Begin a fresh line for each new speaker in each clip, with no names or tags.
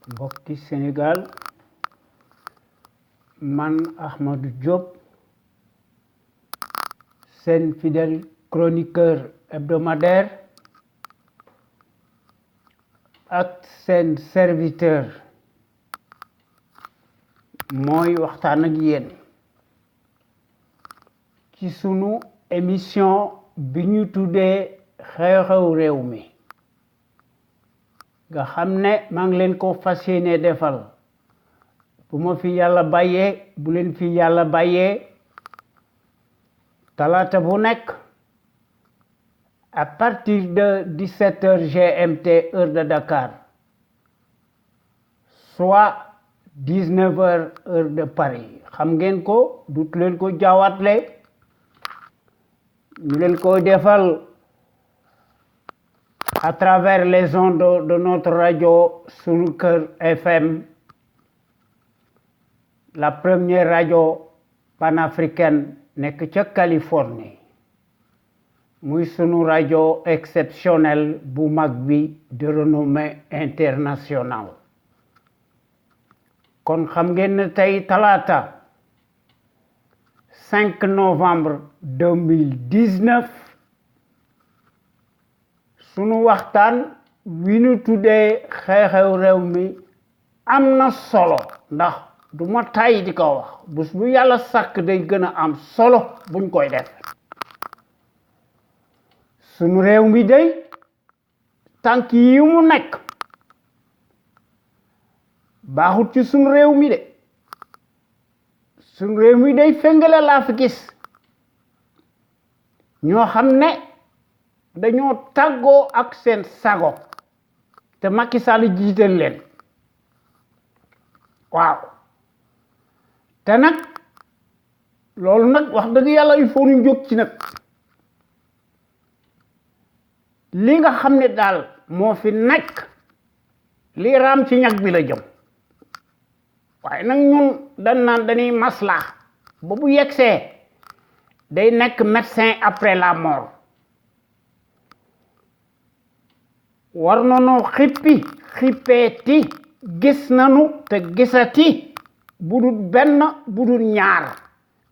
mbokki Sénégal man Ahmadou Diop seen fidèle chroniqueur hebdomadaire ak seen serviteur mooy waxtaan ak yéen ci sunu émission bi ñu tuddee xew-xew réew mi nga xam ne maa ngi leen ko fas yéene defal bu ma fi yàlla bàyyee bu leen fi yàlla bàyyee talaata bu nekk à partir de 17h GMT heure de Dakar soit 19h heure de Paris xam ngeen ko dut leen ko jaawatle ñu leen ko defal à travers les ondes de notre radio Sunu Kër FM, la première radio panafricaine nekk ca Californie muy sunu radio exceptionnelle bu mag bi de renommée internationale kon xam ngeen ne tey talaata 5 novembre 2019 sunu waxtaan wi ñu tuddee xew-xew réew mi am na solo ndax du ma tàyyi di ko wax bés bu yàlla sàkk day gën a am solo buñ koy def sunu réew mi day tànk yi mu nekk baaxut ci sunu réew mi de sunu réew mi day fengale laa fi gis ñoo xam ne dañoo tàggoo ak seen sago te Macky Sall jiital leen waaw te nag loolu nag wax dëgg yàlla il faut ñu jóg ci nag li nga xam ne daal moo fi nekk li raam ci ñag bi la jëm waaye nag ñun dañ naan dañuy maslaa ba bu yegsee day nekk médecin après la mort war nañoo xippeeti gis nanu te gisati budul benn budul ñaar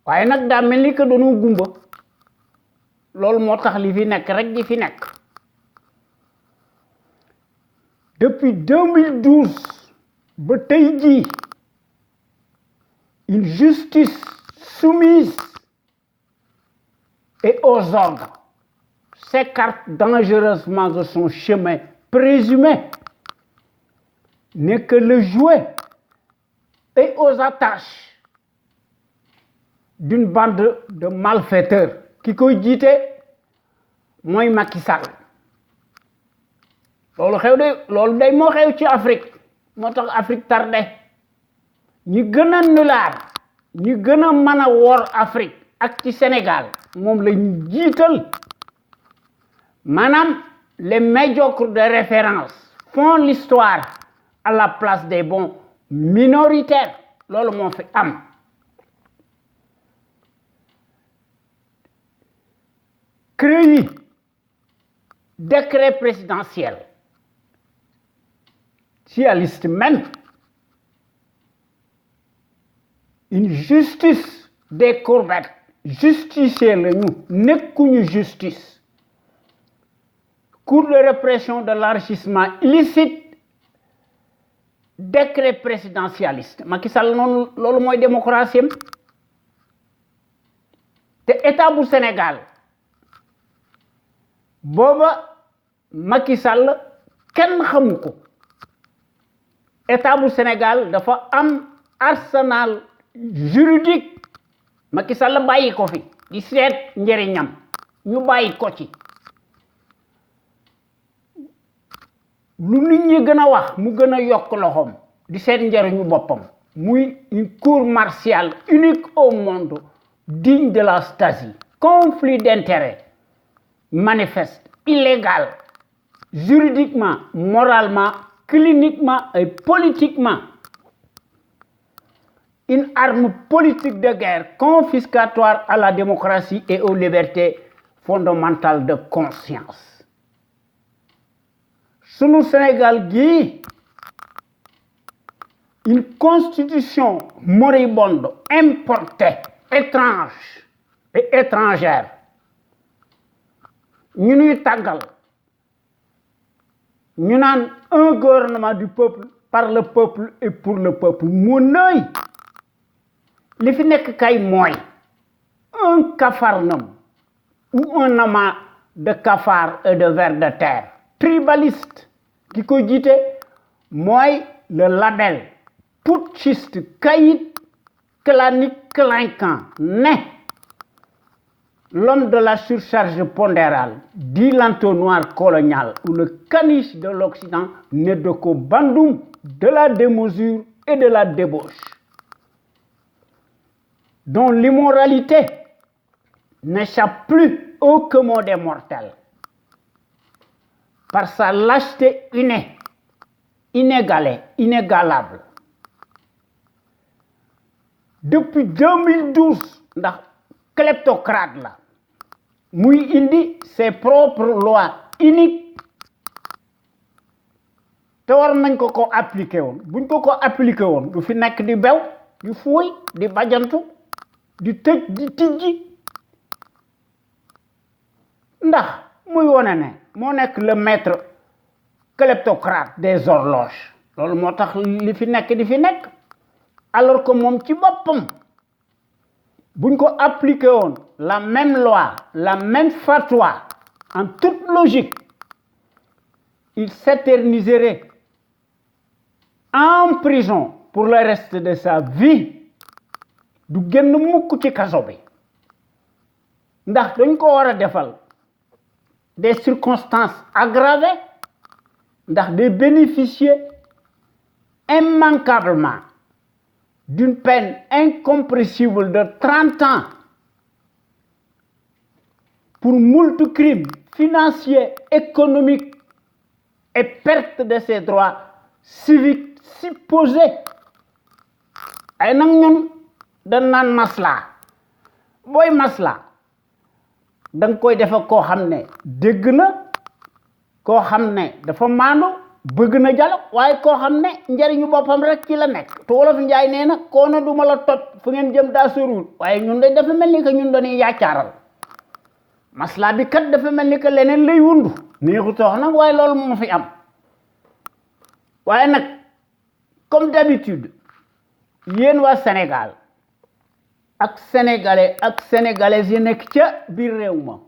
waaye nag daa mel ni que dañoo gumba loolu moo tax li fi nekk rek di fi nekk depuis 2012 ba tey jii une justice soumise et aux ordres s'écarte dangereusement de son chemin présumé n'est que le jouet et aux attaches d'une bande de malfaiteurs ki koy jiite mooy Macky Sall loolu day moo xew ci Afrique moo tax Afrique tardé ñi gën a nulaar ñi gën a mën a wor Afrique ak ci Sénégal moom la ñu jiital maanaam les médiocres de référence font l'histoire à la place des bons minoritaires loolu moo fi am créé décret présidentiel ci la liste même une justice des courbettes justicier la ñu nekkuñu justice cour de répression de l'enrichissement illicite décret présidentialiste Macky Sall noonu loolu mooy démocratie am te état bu Sénégal booba Macky Sall kenn xamu ko état bu Sénégal dafa am arsenal juridique Macky Sall bàyyi ko fi di seet njëriñam ñu bàyyi ko ci lu nit ñi gën a wax mu gën a yokk loxoom di seet njëriñu boppam muy une cour martiale unique au monde digne de la Stasi conflit d'intérêts manifeste illégal juridiquement moralement cliniquement et politiquement une arme politique de guerre confiscatoire à la démocratie et aux libertés fondamentales de conscience sunu Sénégal gii une constitution moribonde, importée, étrange et étrangère. Nous nous tagal. Nous avons un gouvernement du peuple, par le peuple et pour le peuple. Mon œil, li fi nek kay moy un capharnaüm ou un amas de cafards et de vers de terre tribaliste qui ko jité moy le label putschiste caïd clanique clinquant né l'homme de la surcharge pondérale dit l'entonnoir colonial ou le caniche de l'Occident né de ko bandoum de la démesure et de la débauche dont l'immoralité n'échappe plus au commun des mortels par sa lâcheté innée, inégalée, inégalable. Depuis 2012, ndax kleptocrate la muy indi ses propres lois uniques te war nañ ko appliquer woon buñ ko appliquer woon du fi nekk di bew di fuuy di bajantu di tëj di tijji ndax muy wone ne moo nekk le maître kleptocrate des horloges loolu moo tax li fi nekk di fi nekk alors que moom ci boppam buñ ko appliqué woon la même loi la même fatwa en toute logique il s'éterniserait en prison pour le reste de sa vie du génn mukk ci kaso bi ndax dañ ko war a defal des circonstances aggravées ndax de bénéficier immanquablement d'une peine incompressible de 30 ans pour moult crimes financiers, économiques et perte de ses droits civiques supposés. ay nag ñun dañ naan masla booy masla danga koy defa koo xam ne dégg na koo xam ne dafa maandu bëgg na jalo waaye koo xam ne njariñu boppam rek ci la nekk te wolof njaay nee na koo na duma la toj fu ngeen jëm daa sorul waaye ñun de dafa mel ni que ñun dañuy yaacaaral masla bi kat dafa mel ni que leneen lay wundu neexu toox nag waaye loolu moo fi am waaye nag comme d'habitude yéen waa Sénégal ak sénégalais ak sénégalaises yi nekk ca biir réew ma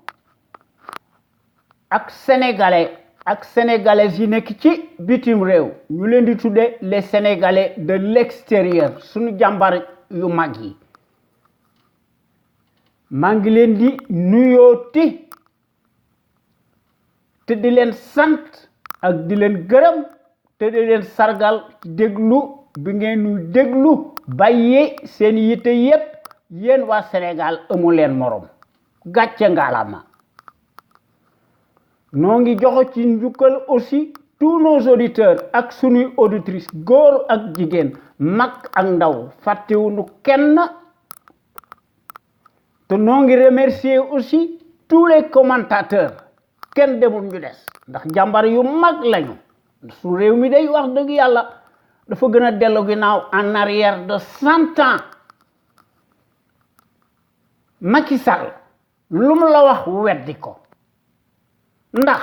ak sénégalais ak sénégalaises yi nekk ci bitim réew ñu leen di tuddee les sénégalais de l'extérieur suñu jàmbar yu mag yi maa ngi leen di nuyooti te di leen sant ak di leen gërëm te di leen sargal déglu bi ngeen ñu déglu bàyyee seen yitte yépp yéen waa Sénégal amu leen morom gàcce ngaalama noo ngi joxo ci njukkal aussi tous nos auditeurs ak sunuy auditrices góor ak jigéen mag ak ndaw fàttewuñu kenn te noo ngi remercier aussi tous les commentateurs kenn demul ñu des ndax jàmbar yu mag lañu su réew mi day wax dëgg yàlla dafa gën a dellu ginnaaw en arrière de 100 ans Macky Sall lu mu la wax weddi ko ndax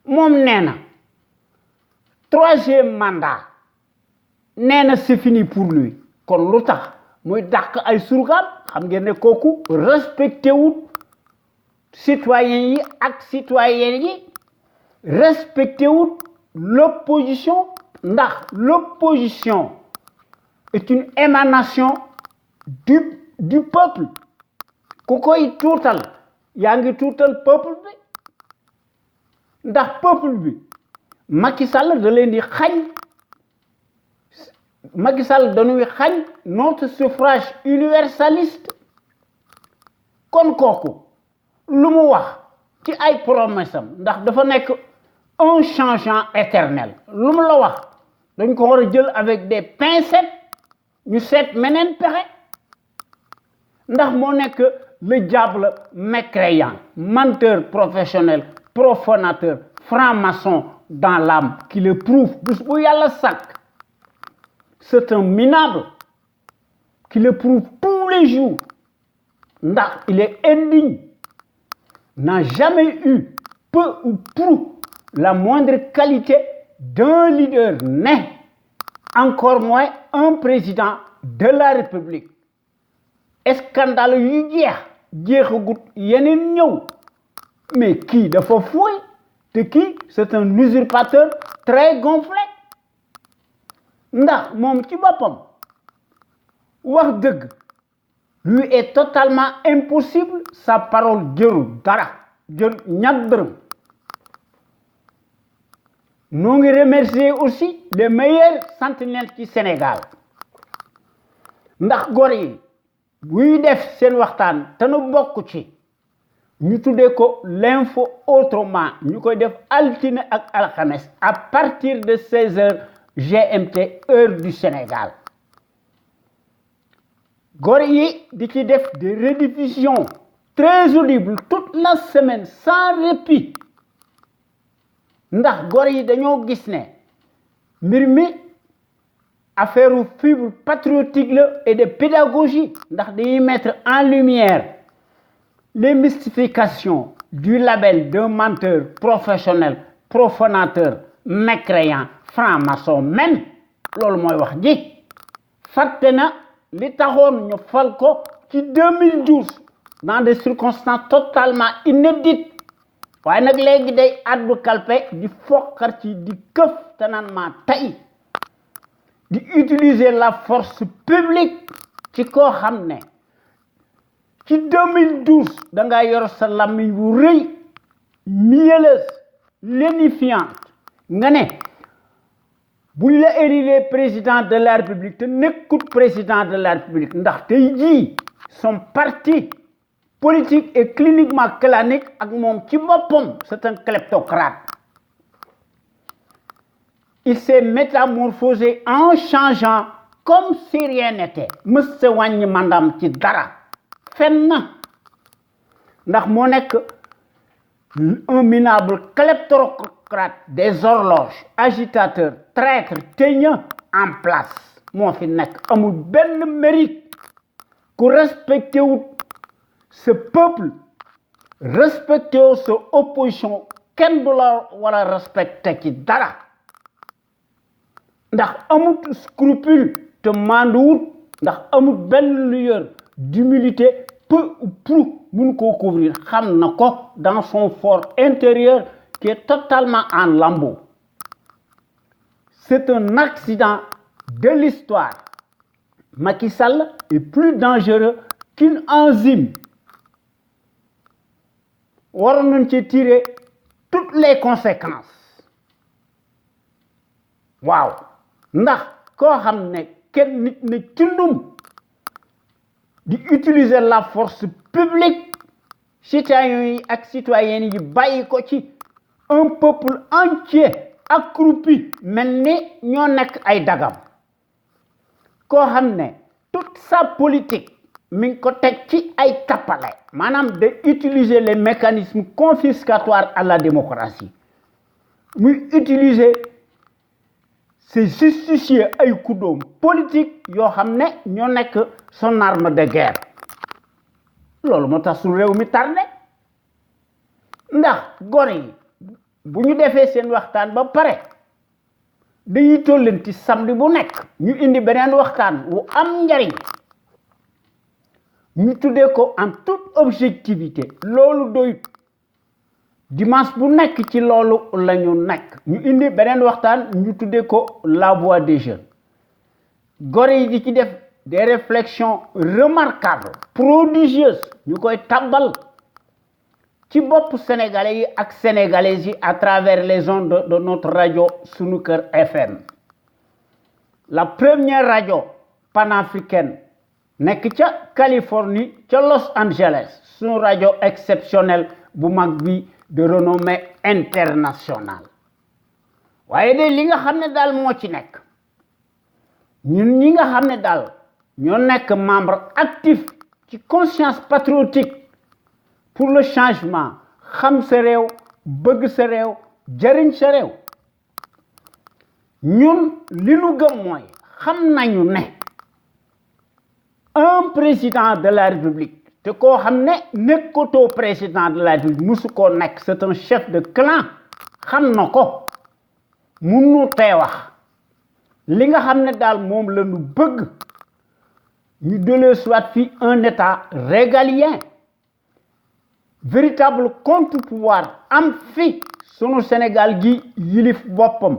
moom nee na 3e mandat nee na c'est fini pour lui kon lu tax muy dàq ay surgaam xam ngeen ne kooku respecté wut citoyens yi ak citoyennes yi respecté wut l'opposition ndax l'opposition est une émanation du peuple ku koy tuutal yaa ngi tuutal peuple bi ndax peuple bi Macky Sall da leen di xañ Macky Sall dañuy xañ notre suffrage universaliste kon kooku lu mu wax ci ay promesse am ndax dafa nekk un changeant éternel lu mu la wax dañ ko war a jël avec des pincettes ñu seet meneen pexe ndax moo nekk le diable mécréant menteur professionnel profanateur franc-maçon dans l'âme qui le prouve bés bu yàlla sàkk c'est un minable qui le prouve tous les jours. Il est indigne, n'a jamais eu, peu ou prou, la moindre qualité d'un leader né, encore moins un président de la République. Scandale yu jeexagut yeneen ñëw, mais qui dafa fouy te qui c'est un usurpateur très gonflé. Ndax moom ci boppam wax dëgg lui est totalement impossible, sa parole jërul dara jër ñat dërëm. Nous remercier aussi les meilleurs sentinelles du Sénégal. Ndax gor yi buy def seen waxtaan te nu bokk ci ñu tuddee ko l'info autrement ñu koy def altine ak alxames à partir de 16h GMT heure du Sénégal. Gor yi di ci def des rediffusions très audibles toute la semaine sans répit. Ndax gor yi dañoo gis ne mbir mi affaire fibre patriotique et de pédagogie ndax dañuy mettre en lumière les mystifications du label d'un menteur professionnel, profanateur, mécréant, franc-maçon même loolu mooy wax ji fàtte na li taxoon ñu fal ko ci 2012 dans des circonstances totalement inédites. waaye nag léegi day addu kalpe di foqar ci di këf te naan maa tey di utiliser la force publique ci koo xam ne ci 2012 da nga yor sa làmmiñ bu rëy mielleuse lénifiante nga ne buñ la élire président de la République te nekkut président de la République ndax tey jii son parti politique et cliniquement clanique ak moom ci boppam c'est un kleptocrate. Il s'est métamorphosé en changeant comme si rien n'était. mës sa wàññi mandam ci dara fen na ndax moo nekk un minable kleptocrate des horloges agitateur traître teigneux en place moo fi nekk amul benn mérite ku respecté wut ce peuple respecté sa opposition kenn du la wala respecté ci dara ndax amut scrupule te manduwut ndax amut benn lueur d'humilité peu ou prou mun koo couvrir xam na ko dans son fort intérieur qui est totalement en lambeaux. C'est un accident de l'histoire. Macky Sall est plus dangereux qu'une enzyme. Waroon nañ ci tirer toutes les conséquences. waaw ndax koo xam ne kenn nit ne cundum di utiliser la force publique citoyens yi ak citoyennes yi bàyyi ko ci un peuple entier accroupi mel ni ñoo nekk ay dagam koo xam ne toute sa politique mi ngi ko teg ci ay tappale maanaam de utiliser les mécanismes confiscatoires à la démocratie muy utiliser ces justiciers ay kuddoom politique yoo xam ne ñoo nekk son arme de guerre loolu moo tax su réew mi tardé ndax gor yi bu ñu defee seen waxtaan ba pare dañuy tollanti samedi bu nekk ñu indi beneen waxtaan wu am njariñ ñu tuddee ko en toute objectivité loolu doy dimanche bu nekk ci loolu la ñu nekk ñu indi beneen waxtaan ñu tuddee ko la voix des jeunes gor yi di ci def des réflexions remarquables prodigieuses ñu koy tabbal ci bopp sénégalais yi ak sénégalaises yi à travers les ondes de notre radio Sunu Kër FM la première radio panafricaine nekk ca Californie ca Los Angeles sunu radio exceptionnelle bu mag bi de renommée internationale waaye de li nga xam ne daal moo ci nekk ñun ñi nga xam ne daal ñoo nekk membre actif ci conscience patriotique pour le changement xam sa réew bëgg sa réew jariñ sa réew ñun li nu gëm mooy xam nañu ne un président de la République te koo xam ne nekkatoo président de la République musu koo nekk c'est un chef de clan xam na ko munu tee wax li nga xam ne daal moom la ñu bëgg ñu dellu soit fi un état régalien véritable contre-pouvoir am fi sunu Sénégal gi yilif boppam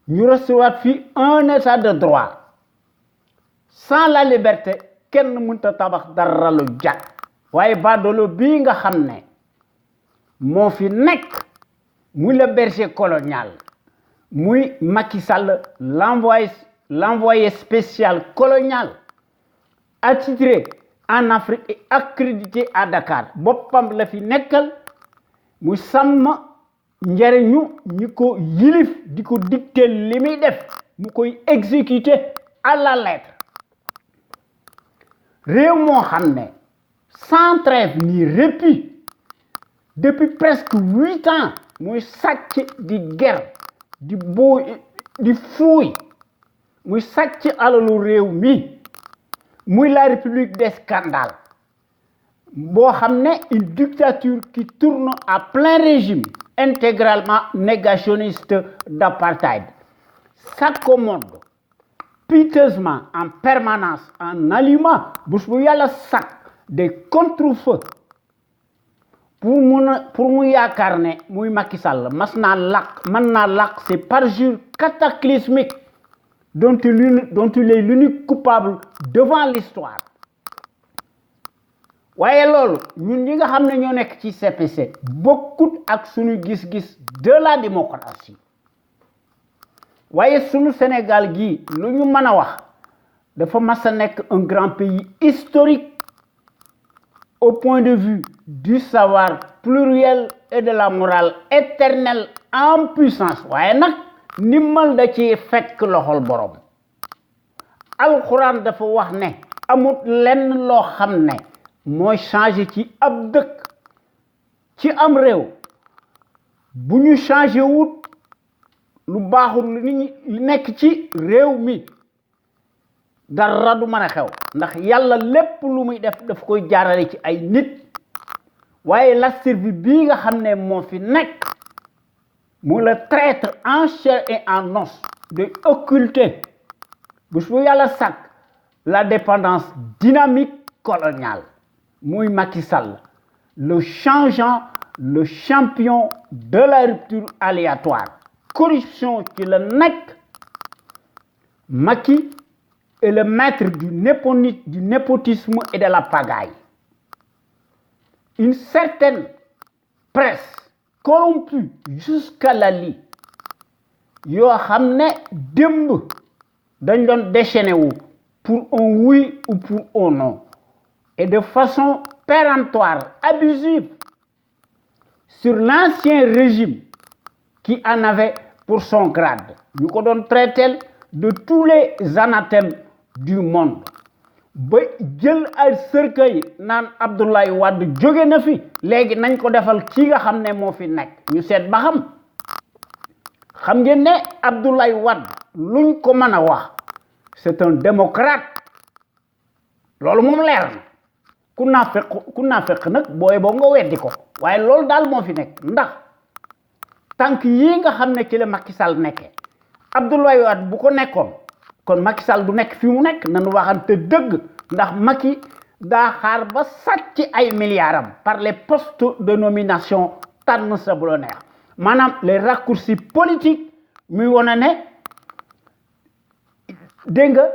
ñu recevoir fi un état de droit sans la liberté kenn mënta tabax dara lu jag waaye baadolo bii nga xam ne moo fi nekk muy le berger colonial muy Macky Sall l'envoyé spécial colonial attitré en Afrique et accrédité à Dakar boppam la fi nekkal muy sàmm njariñu ñi ko yilif di ko dicter li muy def mu koy exécuter à la lettre réew moo xam ne sans trêve ni répit depuis presque 8 ans muy sàcc di guerre di booy di fuuy muy sàcc alalu réew mi muy la république des scandales boo xam ne une dictature qui tourne à plein régime intégralement négationniste d'apartheid s'accommode piteusement en permanence en allumant bés bu yàlla sàkk des contre-feux pour mu yaakaar ne muy Macky Sall mën naa làq ces parjures cataclysmiques dont il est l'unique coupable devant l'histoire waaye loolu ñun ñi nga xam ne ñoo nekk ci CPC bokkut ak suñu gis-gis de la démocratie waaye suñu Sénégal gi lu ñu mën a wax dafa mas a nekk un grand pays historique au point de vue du savoir pluriel et de la morale éternelle en puissance waaye nag nimmal da ci fekk loxol borom alxuraan dafa wax ne amut lenn loo xam ne mooy changé ci ab dëkk ci am réew bu ñu changé wut lu baaxul li nekk ci réew mi dara du mën a xew ndax yàlla lépp lu muy def daf koy jaarale ci ay nit waaye Lastirbi bii nga xam ne moo fi nekk mu la traître en chair et en os de occulter bu yàlla sàkk la dépendance dynamique coloniale muy Macky Sall le changeant le champion de la rupture aléatoire corruption ci la nekk Macky est le maître du népotisme et de la pagaille une certaine presse corrompue jusqu'à la lie yoo xam ne démb dañ doon déchaîné wu pour un oui ou pour un non et de façon péremptoire abusive sur l'ancien régime qui en avait pour son grade ñu ko doon traiter de tous les anathèmes du monde ba jël ay cercueil naan Abdoulaye Wade jóge na fi léegi nañ ko defal ci nga xam ne moo fi nekk ñu seet ba xam ngeen ne Abdoulaye Wade luñ ko mën a wax c'est un démocrate loolu moom leer na ku naa fekk nag booy boo nga weddi ko waaye loolu daal moo fi nekk ndax tànk yii nga xam ne ci la Macky Sall nekkee Abdoulaye Wade bu ko nekkoon kon Macky Sall du nekk fi mu nekk nañu waxante dëgg ndax Macky daa xaar ba sàcc ay milliards par les postes de nomination tànn sa bu la neex maanaam les raccourcis politiques muy wane ne dégg nga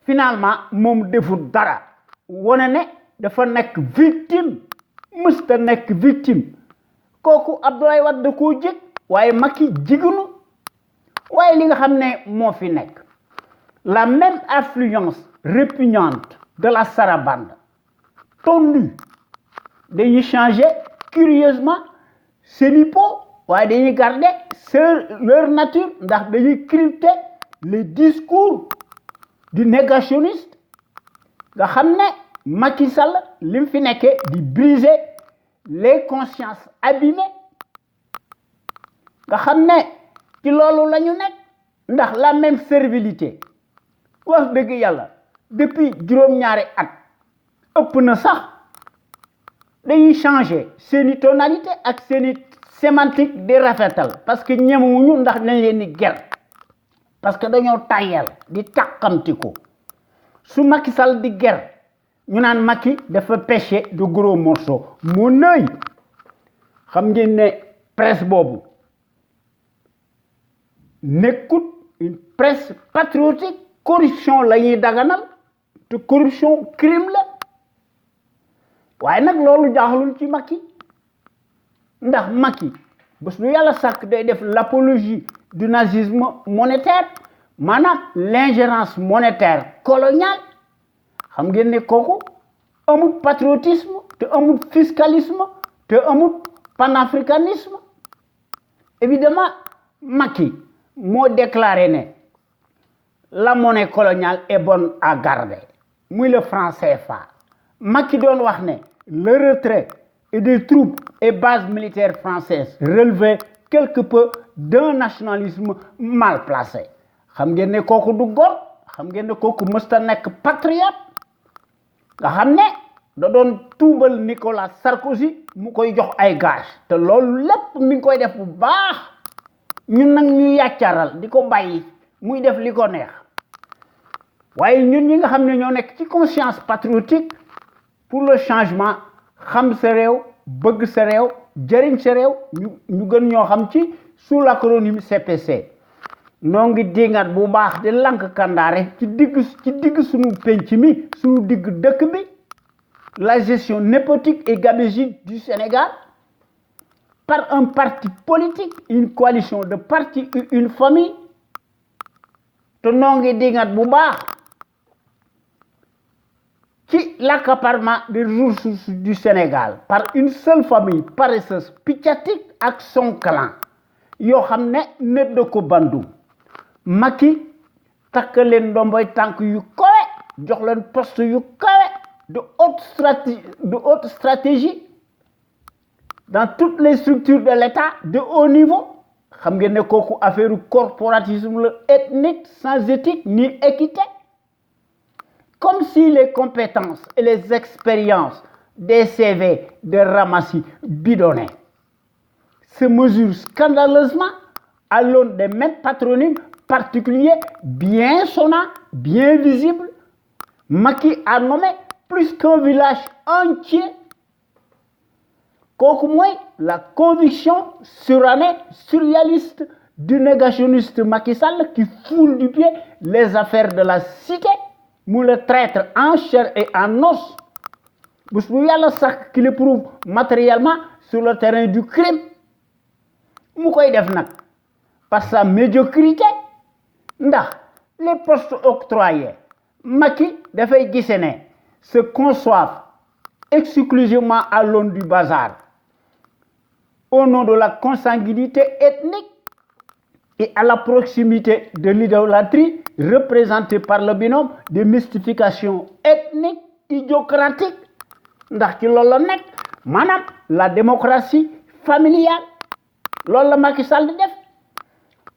finalement moom deful dara wane ne dafa nekk victime mësta nekk victime kooku Abdoulaye Wade da koo jég waaye Macky jigunu waaye li nga xam ne moo fi nekk la même affluence répugnante de la sarabande tondue dañuy changer curieusement senipo waaye dañuy garder leur nature ndax dañuy crypter les discours du négationniste nga xam ne Macky Sall li mu fi nekkee di briser les consciences abîmées nga xam ne ci loolu la ñu nekk ndax la même servilité wax deug yalla depuis juróom-ñaari at ëpp na sax dañuy changer seeni tonalité ak seeni sémantique di rafetal parce que ñemewuñu ndax dañ leen di ger parce que dañoo tayal di takamtiko su Macky Sall di ger ñu naan Macky dafa pêcher de gros morceaux mo neuy xam ngeen ne presse bobu nekkut une presse patriotique corruption lañuy daganal te corruption crime la waye nak lolu jaxlul ci Macky ndax Macky bés lu yalla sak day def l'apologie du nazisme monétaire manam l'ingérence monétaire coloniale xam ngeen ne koku amul patriotisme te amul fiscalisme te amul panafricanisme évidemment Macky mo déclaré né la monnaie coloniale est bonne à garder muy le franc CFA Macky doon wax né le retrait et des troupes et bases militaires françaises relevait quelque peu d'un nationalisme mal placé xam ngeen ne koku du gor xam ngeen ne koku mësta nek patriote nga xam ne da doon tuubal Nicolas Sarkozy mu koy jox ay gage te loolu lépp mi ngi koy def bu baax ñun nag ñu yàccaral di ko bàyyi muy def li ko neex waaye ñun ñi nga xam ne ñoo nekk ci conscience patriotique pour le changement xam sa réew bëgg sa réew jëriñ sa réew ñu gën ñoo xam ci sous l'acronyme CPC noo ngi dingat bu baax di lank kandaare ci digg suñu penc mi suñu digg dëkk bi la gestion népotique et gabégique du Sénégal par un parti politique, une coalition de partis, une famille. Te noo ngi dingat bu baax ci l'accaparement des ressources du Sénégal par une seule famille paresseuse piccatique ak son clan yoo xam ne net de ko bandu Macky takk leen ndomboy tànk yu kawe jox leen poste yu kawe de haute stratégie dans toutes les structures de l'État de haut niveau xam ngeen ne kooku affaire corporatisme le ethnique sans éthique ni équité comme si les compétences et les expériences des CV de Ramassi bidonnaient se mesurent scandaleusement à l'aune des mêmes patronymes particuliers bien sonnants, bien visibles. Macky a nommé plus qu'un village entier. Kooku mooy la conviction surannée, surréaliste du négationniste Macky Sall qui foule du pied les affaires de la cité, mu le traître en chair et en os. Bés bu yàlla sax qu'il éprouve matériellement sur le terrain du crime mu koy def nag par sa médiocrité ndax les postes octroyés Macky dafay gise ne se conçoivent exclusivement à l'aune du bazar au nom de la consanguinité ethnique et à la proximité de l'idolâtrie représentée par le binôme de mystification ethnique idiocratique ndax ci loolu la nekk maanaam la démocratie familiale loolu la Macky Sall di def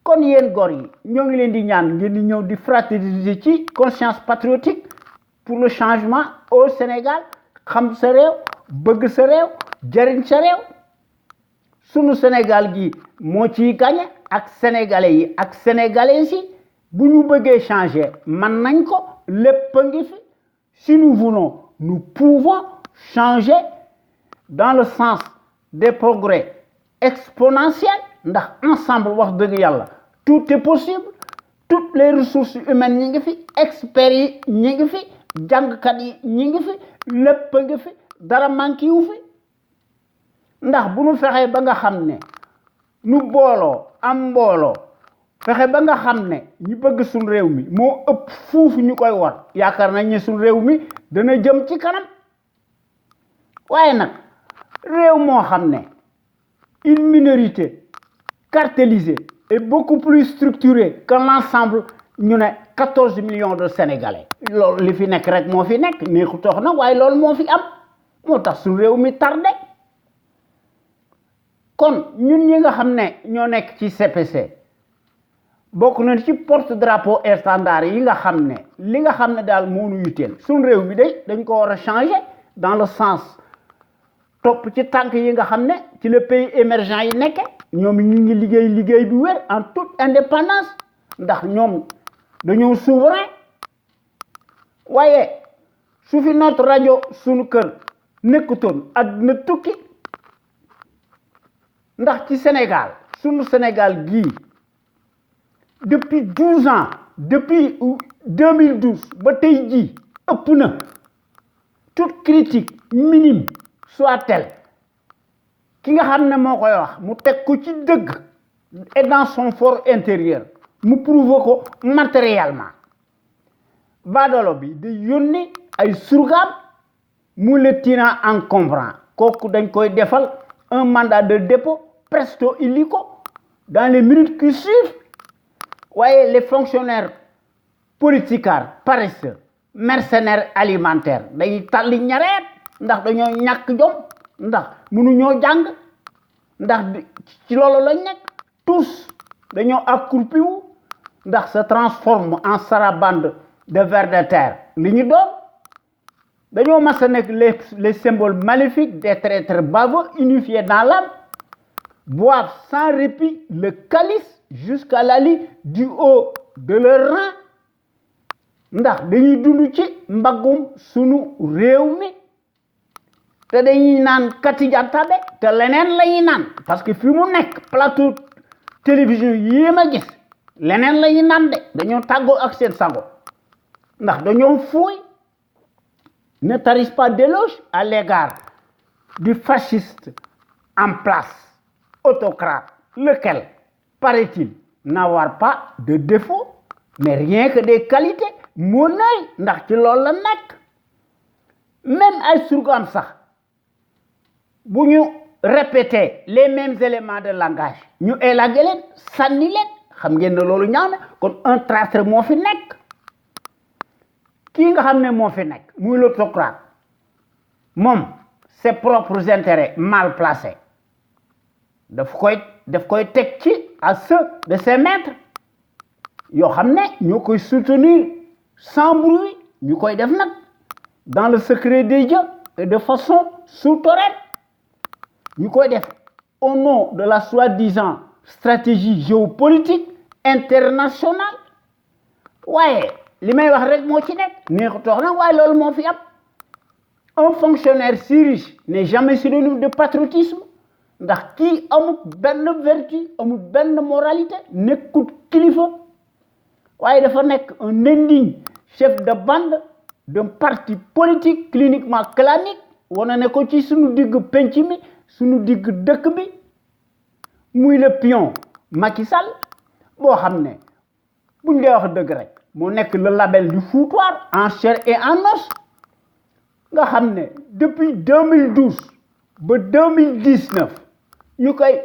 kon yéen góor yi ñoo ngi leen di ñaan ngeen di ñëw di fraterniser ci conscience patriotique pour le changement au Sénégal xam sa réew bëgg sa réew jëriñ sa réew sunu Sénégal gi moo ciy gagné ak sénégalais yi ak sénégalaises yi bu ñu bëggee changer man nañ ko lépp a ngi fi si nous voulons nous pouvons changer dans le sens des progrès exponentiels ndax ensemble wax dëgg yàlla tout est possible toutes les ressources humaines ñi ngi fi experts yi ñi ngi fi jàngkat yi ñi ngi fi lépp a ngi fi dara manqué wu fi ndax bu nu fexee ba nga xam ne nu booloo am mbooloo fexe ba nga xam ne ñi bëgg suñ réew mi moo ëpp fuufu ñu koy war yaakaar nañ ne suñ réew mi dana jëm ci kanam waaye nag réew moo xam ne une minorité cartélisée est beaucoup plus structurée que l'ensemble ñu ne 14 millions de Sénégalais loolu li fi nekk rek moo fi nekk neexu tox na waaye loolu moo fi am moo tax suñ réew mi tardé kon ñun ñi nga xam ne ñoo nekk ci CPC bokk na ci porte drapeau étendard yi nga xam ne li nga xam ne daal moo nu yitteel suñ réew mi day dañ ko war a changer dans le sens topp ci tànk yi nga xam ne ci le pays émergent yi nekke ñoom ñu ngi liggéey bi wér en toute indépendance ndax ñoom dañoo souverain waaye su fi notre rajo sunu kër nekkutoon àdduna tukki ndax ci Sénégal sunu Sénégal gii depuis 12 ans depuis 2012 ba tey jii ëpp na toute critique minime soit-elle ki nga xam ne moo koy wax mu teg ko ci dëgg et dans son fort intérieur mu prouver ko matériellement baadolo bi di yónni ay surgaam mu le tirant encombrant kooku dañ koy defal un mandat de dépôt presto illico dans les minutes qui suivent. Voyez les fonctionnaires politicards, paresseux, mercenaires alimentaires, dañuy tàlli ñareet ndax dañoo ñàkk jom ndax mënuñoo jàng ndax ci loolu lañ nekk tous dañoo accroupi wu ndax se transforme en sarabande de vers de terre li ñu doon dañoo mas a nekk les symboles maléfiques des traîtres baveux unifiés dans l'âme boivent sans répit le calice jusqu'à la lie du haut de leur rang ndax dañuy dund ci mbagum sunu réew mi te dañuy naan katijantabe te leneen lañuy naan parce que fi mu nekk plateau télévision yi ma gis leneen lañuy naan de dañoo tàggoo ak seen sago ndax dañoo fuuy ne tarisse pas d'éloge à l'égard du fasciste en place autocrate lequel paraît-il n'avoir pas de défaut mais rien que des qualités moo nay ndax ci loolu la nekk même ay surgaam sax bu ñu répéter les mêmes éléments de langage ñu élagué leen sànni leen xam ngeen ne loolu ñaaw na kon un traître moo fi nekk kii nga xam ne moo fi nekk muy l'autocrate moom ses propres intérêts mal placés daf koy teg ci à ceux de ses maîtres yoo xam ne ñoo koy soutenir sans bruit ñu koy def nag dans le secret des dieux et de façon souterraine ñu koy def au nom de la soi-disant stratégie géopolitique internationale waaye li may wax rek moo ci nekk neexutox nag waaye loolu moo fi am un fonctionnaire si riche n'est jamais synonyme de patriotisme ndax kii amul benn vertu amul benn moralité nekkut kilifa waaye dafa nekk un indigne chef de bande d'un parti politique cliniquement clanique wane ne ko ci sunu digg penc mi sunu digg dëkk bi muy le pion Macky Sall boo xam ne buñ dee wax dëgg rek moo nekk le label du foutoir en chair et en os nga xam ne depuis 2012 ba 2019 ñu koy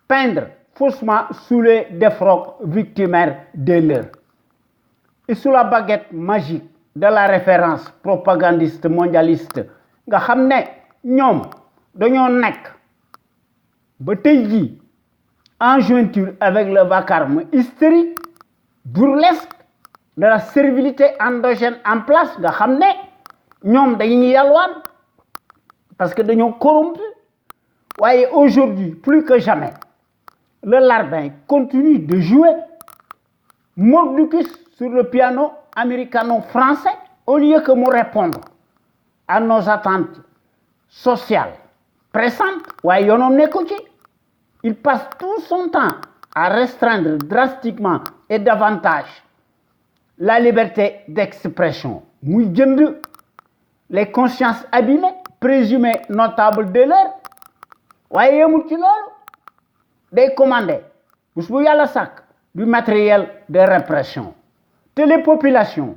peindre faussement sous les défroques victimaires des leurs et sous la baguette magique de la référence propagandiste mondialiste nga xam ne ñoom dañoo nekk ba tey jii en jointure avec le vacarme hystérique burlesque de la servilité endogène en place nga xam ne ñoom dañuy yalwaan parce que dañoo corrompu waaye aujourd'hui plus que jamais le larbin continue de jouer mordicus sur le piano américano-français au lieu que mu répondre à nos attentes sociales pressantes waaye yoonam nekku ci il passe tout son temps à restreindre drastiquement et davantage la liberté d'expression muy jënd les consciences abîmées présumées notables de l'heure waaye yemul ci loolu day commander bés bu yàlla sàkk du matériel de répression te les populations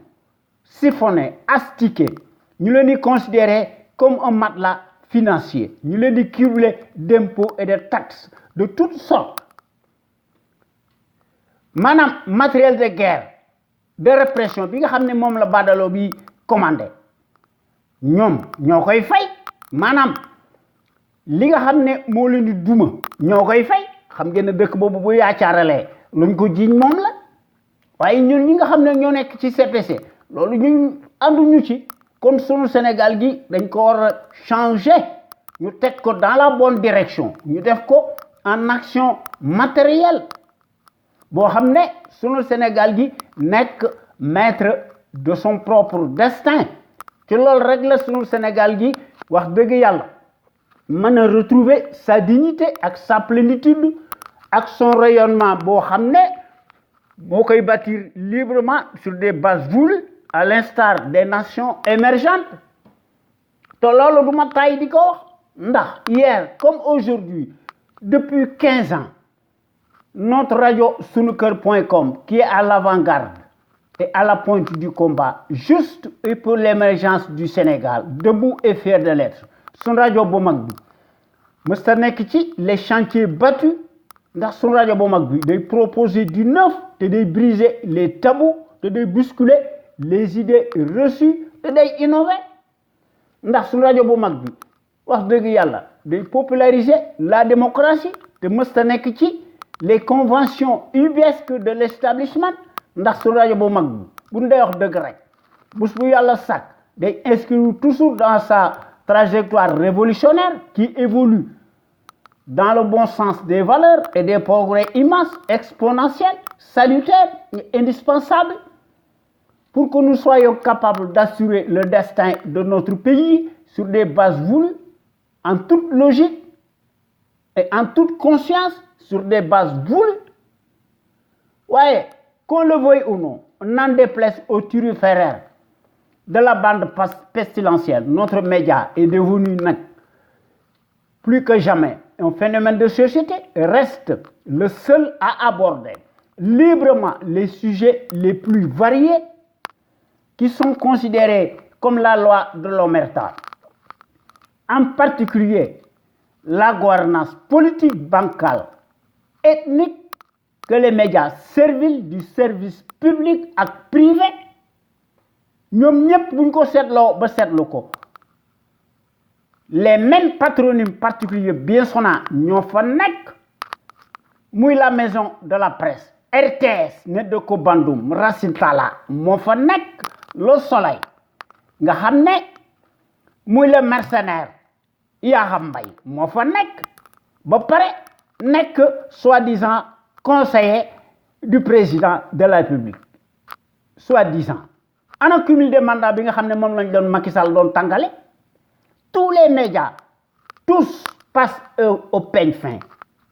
siphonnées astiquées ñu leen di considérer comme un matelas financier ñu leen di cibler d'impôts et de taxes de toutes sortes maanaam matériel de guerre de répression bi nga xam ne moom la badaloo bi commandé ñoom ñoo koy fay maanaam li nga xam ne moo leen di duma ñoo koy fay xam ngeen ne dëkk boobu bu yaacaaralee luñ ko jiiñ moom la waaye ñun ñi nga xam ne ñoo nekk ci CPC loolu ñun ànduñu ci kon sunu Sénégal gi dañ ko war a changer ñu teg ko dans la bonne direction ñu def ko en action matérielle boo xam ne sunu Sénégal gi nekk maître de son propre destin ci loolu rek la sunu Sénégal gi wax dëgg yàlla mën a retrouver sa dignité ak sa plénitude ak son rayonnement boo xam ne moo koy bâtir librement sur des bases voulues à l'instar des nations émergentes te loolu du ma tay di ko wax ndax hier comme aujourd'hui depuis 15 ans notre radio sunuker.com qui est à l'avant-garde et à la pointe du combat juste et pour l'émergence du Sénégal debout et fier de l'être sunu rajo bu mag bi mësta nekk ci les chantiers battus ndax sunu rajo bu mag bi day proposer du neuf te day briser les tabous te day bousculer les idées reçues te day innover ndax sunu rajo bu mag bi wax dëgg yàlla day populariser la démocratie te mësta nekk ci les conventions ubuesques de l'établissement ndax sunu rajo bu mag bi bu ñu dee wax dëgg rek bés bu yàlla sàkk day inscrire toujours dans sa trajectoire révolutionnaire qui évolue dans le bon sens des valeurs et des progrès immenses, exponentiels, salutaires et indispensables pour que nous soyons capables d'assurer le destin de notre pays sur des bases voulues, en toute logique et en toute conscience, sur des bases voulues. Ouais, qu'on le veuille ou non, n'en déplaise aux turiféraires de la bande pestilentielle, notre média est devenu plus que jamais un phénomène de société, reste le seul à aborder librement les sujets les plus variés qui sont considérés comme la loi de l'omerta. En particulier, la gouvernance politique bancale, ethnique, que les médias serviles du service public et privé ñoom ñëpp buñ ko seetloo ba seetlu ko les mêmes patronymes particuliers bien sonnants ñoo fa nekk muy la maison de la presse RTS ne de ko Bandoum Racine Talla moo fa nekk Le Soleil nga xam ne muy le mercenaire Yakham Mbaye moo fa nekk ba pare nekk soi-disant conseiller du président de la République soi-disant ana cumul de mandat bi nga xam ne moom lañ doon Macky Sall doon tàngale tous les médias tous passent au peigne fin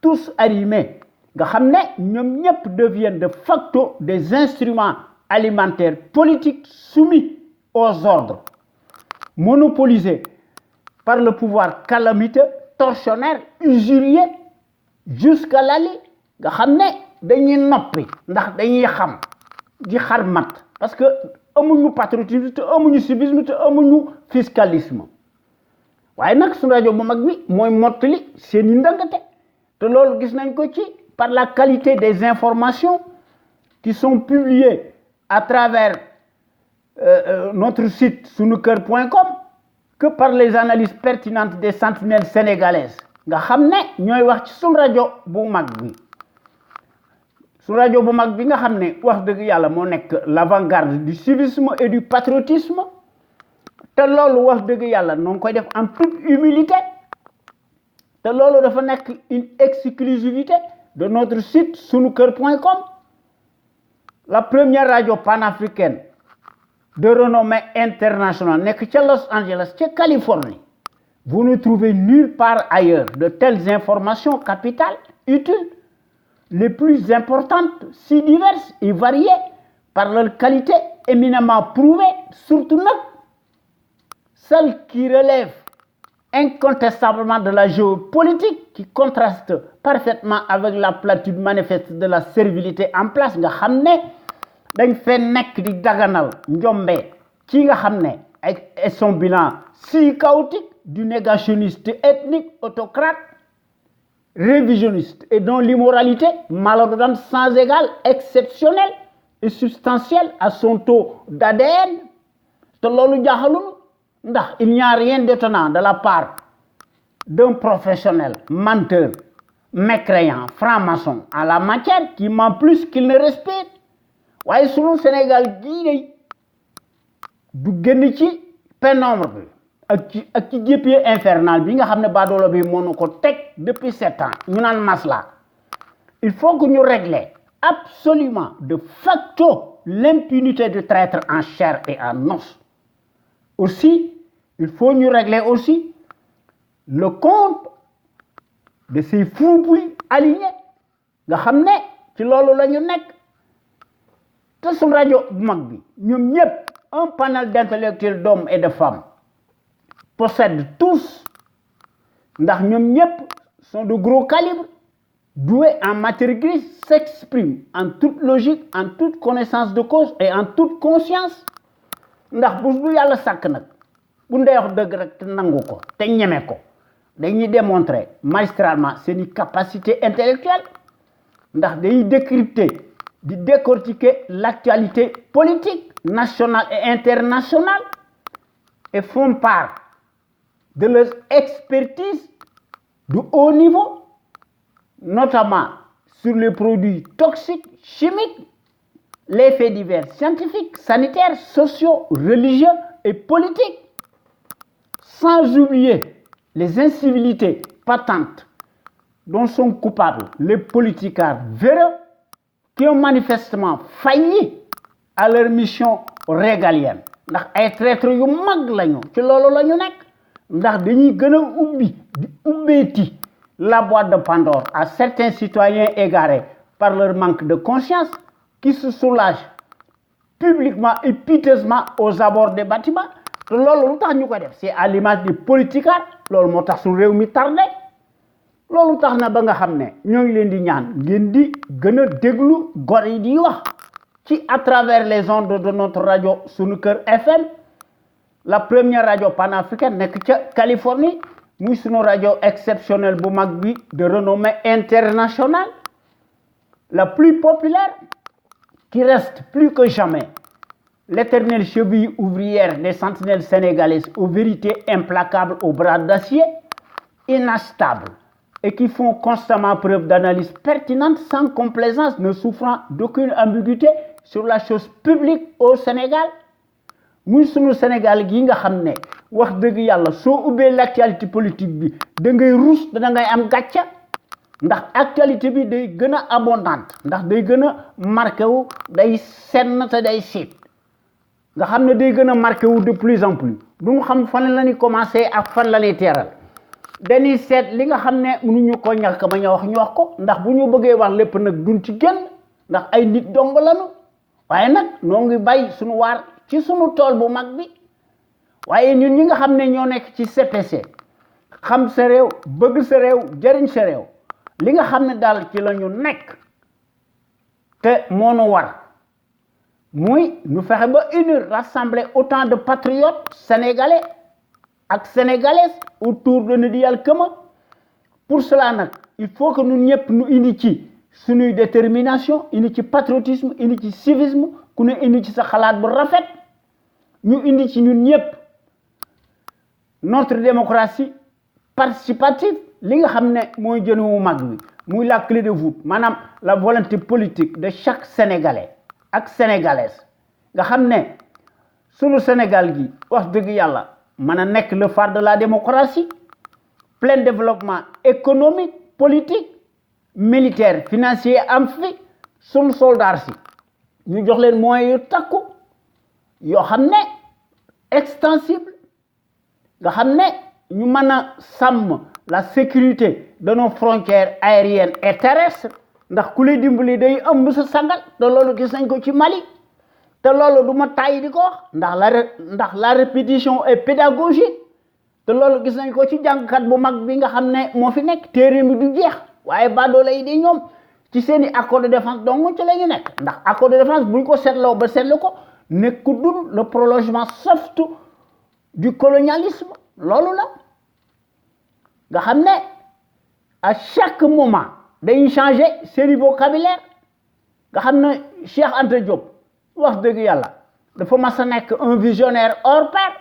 tous arrimés nga xam ne ñoom ñëpp deviennent de facto des instruments alimentaires politiques soumis aux ordres monopolisés par le pouvoir calamiteux tortionnaire usurier jusqu'à l'ali nga xam ne dañuy noppi ndax dañuy xam di xar mat parce que amuñu patriotisme te amuñu civisme te amuñu fiscalisme waaye nag suñu rajo bu mag bi mooy mottali seen i ndangate te loolu gis nañ ko ci par la qualité des informations qui sont publiées à travers notre site sunuker.com que par les analyses pertinentes des sentinelles sénégalaises nga xam ne ñooy wax ci suñu rajo bu mag bi su rajo bu mag bi nga xam ne wax dëgg yàlla moo nekk l'avant-garde du civisme et du patriotisme te loolu wax dëgg yàlla noo ngi koy def en toute humilité te loolu dafa nekk une exclusivité de notre site sunuker.com la première radio panafricaine de renommée internationale nekk ca Los Angeles ca Californie vous ne trouvez nulle part ailleurs de telles informations capitales utiles les plus importantes, si diverses et variées, par leur qualité éminemment prouvée, surtout celles qui relèvent incontestablement de la géopolitique, qui contraste parfaitement avec la platitude manifeste de la servilité en place, nga xam ne dañ fee nekk di daganal njombe ci nga xam ne et son bilan si chaotique du négationniste ethnique autocrate révisionniste et dont l'immoralité malheureusement sans égal, exceptionnelle et substantielle à son taux d'ADN. Il n'y a rien d'étonnant de la part d'un professionnel menteur, mécréant, franc-maçon en la matière qui ment plus qu'il ne respecte. waaye sunu Sénégal gii day du génn ci pénombre bi ak ci jéppee infernal bi nga xam ne baadoolo bi moo nu ko teg depuis 7 ans ñu naan masla il faut que ñu régler absolument de facto l'impunité du traître en chair et en os. Aussi, il faut nous régler aussi le compte de ces fous alignés. Nga xamné ci lolu lañu nek te sun radio bu mag bi ñom ñep un panel d'intellectuels d'hommes et de femmes possèdent tous ndax ñom ñep sont de gros calibre doués en matière grise s'expriment en toute logique en toute connaissance de cause et en toute conscience ndax bu yalla sak nak bu ndey wax deug rek te nangu ko te ñëmé ko dañuy démontrer magistralement seeni capacité intellectuelle ndax day décrypter di décortiquer l'actualité politique nationale et internationale et font part de leur expertise de haut niveau, notamment sur les produits toxiques, chimiques, les faits divers scientifiques, sanitaires, sociaux, religieux et politiques, sans oublier les incivilités patentes dont sont coupables les politiciens véreux qui ont manifestement failli à leur mission régalienne. ndax ay traîtres yu mag lañu ci loolu lañu nek ndax dañuy gëna ubbi di ubbeeti la boîte de Pandore à certains citoyens égarés par leur manque de conscience qui se soulagent publiquement et piteusement aux abords des bâtiments. te loolu lu tax ñu ko def c'est à l'image des politiciens loolu moo tax su réew mi tardé loolu tax na ba nga xam ne ñoo ngi leen di ñaan ngeen di gën a déglu gor yi di wax ci à travers les ondes de notre radio Sunu Kër FM la première radio panafricaine nekk ca Californie muy sunu radio exceptionnelle bu mag bi de renommée internationale la plus populaire qui reste plus que jamais l'éternelle cheville ouvrière des sentinelles sénégalaises aux vérités implacables aux bras d'acier inachetables et qui font constamment preuve d'analyse pertinente sans complaisance, ne souffrant d'aucune ambiguïté sur la chose publique au Sénégal. Muy sunu Sénégal gi nga xamné wax deug yalla so ubé l'actualité politique bi da ngay rouss da ngay am gatcha ndax actualité bi day gëna abondante ndax day gëna marqué wu day senn te day sit nga xamné day gëna marqué wu de plus en plus duñu xam fan lañu commencer ak fan lañuy téral dañuy seet li nga xam ne mënuñu ko ñàkk ba ñu wax ko ndax bu ñu bëggee wax lépp nag duñ ci génn ndax ay nit dong lañu waaye nag noo ngi bay suñu waar ci suñu tool bu mag bi waaye ñun ñi nga xam ne ñoo nekk ci CPC xam sa réew bëgg sa réew jëriñ sa réew li nga xam ne daal ci la ñu nekk te moo nu war muy ñu fexe ba unir rassembler autant de patriotes sénégalais ak sénégalaises autour de Ndeye Yalla Keuma pour cela nag il faut que ñun ñëpp ñu indi ci suñuy détermination indi ci patriotisme indi ci civisme ku ne indi ci sa xalaat bu rafet ñu indi ci ñun ñëpp notre démocratie participative li nga xam ne mooy jën wu mag wi muy la clé de voûte maanaam la volonté politique de chaque sénégalais ak sénégalaise nga xam ne sunu Sénégal gi wax dëgg yàlla mën a nekk le phare de la démocratie plein développement économique politique militaire financier am fi sunu soldats si ñu jox leen moyens yu takku yoo xam ne extensible nga xam ne ñu mën a sàmm la sécurité de nos frontières aériennes et terrestres ndax ku lay dimbali day ëmb sa sagal te loolu gis nañ ko ci Mali te loolu du ma tàyyi di ko wax ndax la répétition est pédagogique te loolu gis nañ ko ci jàngkat bu mag bi nga xam ne moo fi nekk téere mi du jeex waaye baadoolo yi di ñoom ci seeni accord de défense donc ci la ñu nekk ndax accord de défense buñ ko seetloo ba seetlu ko nekku dul le prolongement soft du colonialisme loolu la nga xam ne à chaque moment dañuy changer seeni vocabulaire nga xam ne Cheikh Anta Diop wax dëgg yàlla dafa mas a nekk un visionnaire hors pair